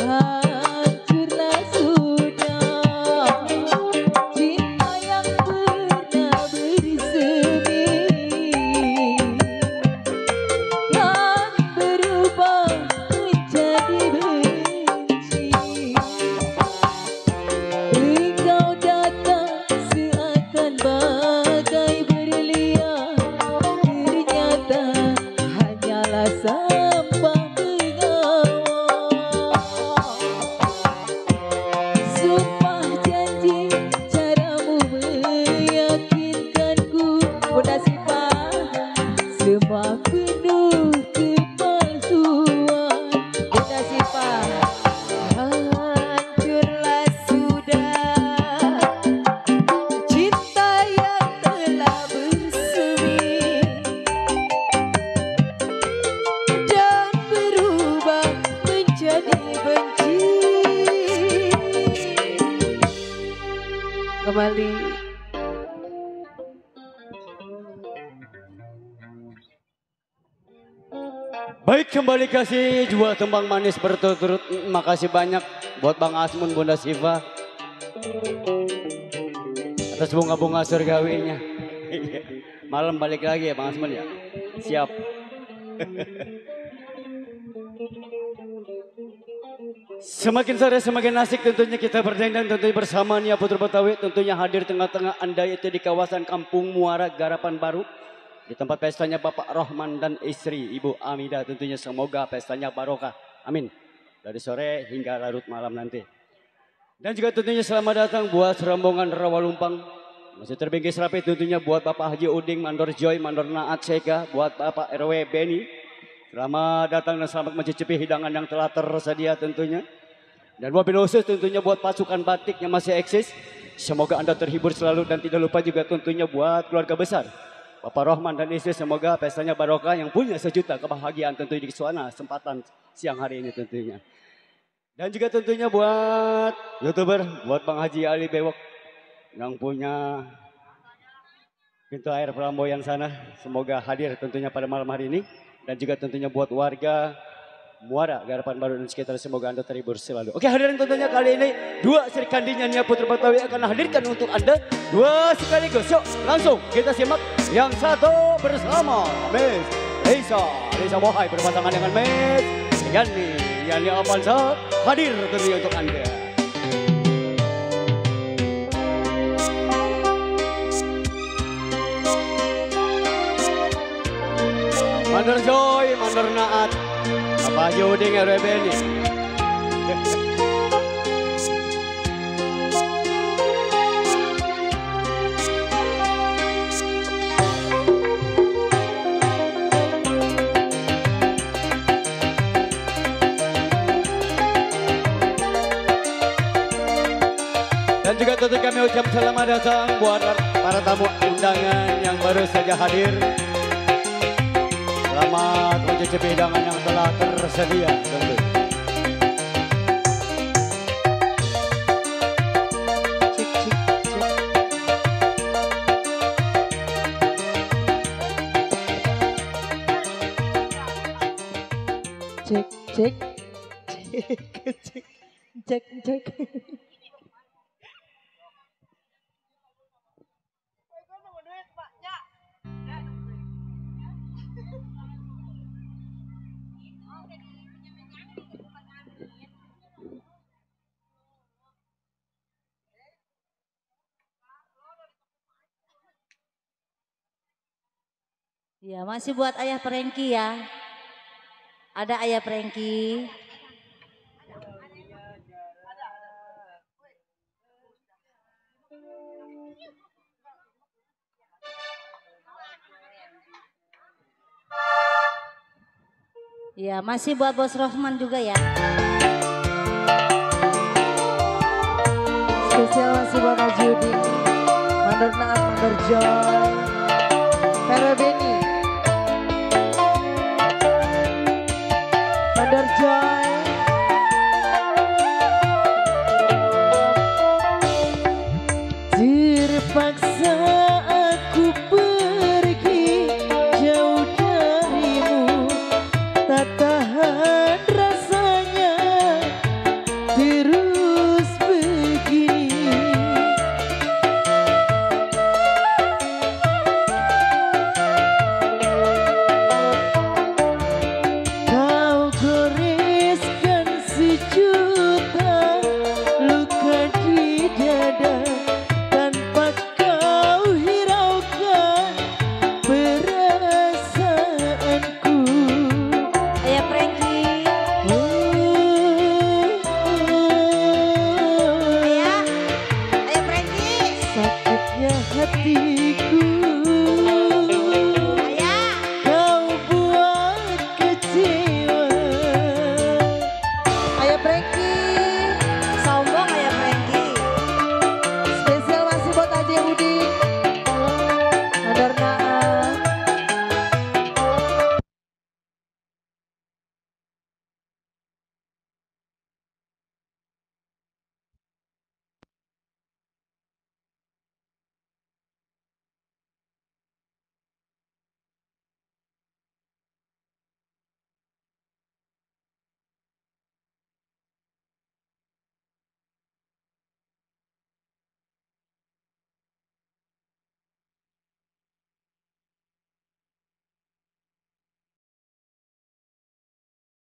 hancurlah sudah cinta yang pernah bersemi, yang berubah menjadi benci. Engkau datang seakan bagai berlian, ternyata hanyalah sampah pengawal. Sumpah janji caramu meyakinkanku, Bunda Sifah, semua penuh kepalsuan. Bunda Sifah, hancurlah sudah cinta yang telah bersemi dan berubah menjadi benci. Kembali. Baik, kembali kasih dua tembang manis berturut-turut. Makasih banyak buat Bang Asmun, Bunda Siva, atas bunga-bunga surgawinya. Malam balik lagi ya Bang Asmun ya. Siap. Semakin sore semakin asik tentunya kita berdendang tentunya bersama Nia Putra Betawi, tentunya hadir tengah-tengah Anda itu di kawasan Kampung Muara Garapan Baru. Di tempat pestanya Bapak Rohman dan istri Ibu Amida, tentunya semoga pestanya barokah. Amin. Dari sore hingga larut malam nanti. Dan juga tentunya selamat datang buat rombongan Rawalumpang. Masih terbingkis rapi tentunya buat Bapak Haji Uding, Mandor Joy, Mandor Naat Seka, buat Bapak RW Beni. Selamat datang dan selamat mencicipi hidangan yang telah tersedia tentunya. Dan wabil khusus tentunya buat pasukan batik yang masih eksis. Semoga Anda terhibur selalu dan tidak lupa juga tentunya buat keluarga besar Bapak Rohman dan istri, semoga pestanya barokah yang punya sejuta kebahagiaan tentunya di suasana sempatan siang hari ini tentunya. Dan juga tentunya buat YouTuber, buat Bang Haji Ali Bewok yang punya pintu air Peramboyan sana, semoga hadir tentunya pada malam hari ini. Dan juga tentunya buat warga Muara, Garapan Baru dan sekitar, semoga Anda terhibur selalu. Oke, hadirin tentunya kali ini dua Serkandinya Nia Putra Betawi akan hadirkan untuk Anda dua sekaligus. Yuk langsung kita simak yang satu bersama Miss Lisa Bohai berpasangan dengan Miss Yani Avanza hadir tentunya untuk Anda. Mandor Joy, Mandor Naat, Apa Joding RWBNI. Dan juga tentu kami ucap selamat datang buat para tamu undangan yang baru saja hadir. Selamat mencicipi hidangan yang telah tersedia tentu. Cek. Ya, masih buat ayah Prengki ya. Ada ayah Prengki. Ya, masih buat Bos Rohman juga ya. Spesial masih buat Haji Udin, Mandor Naat, Mandor Joy, PRB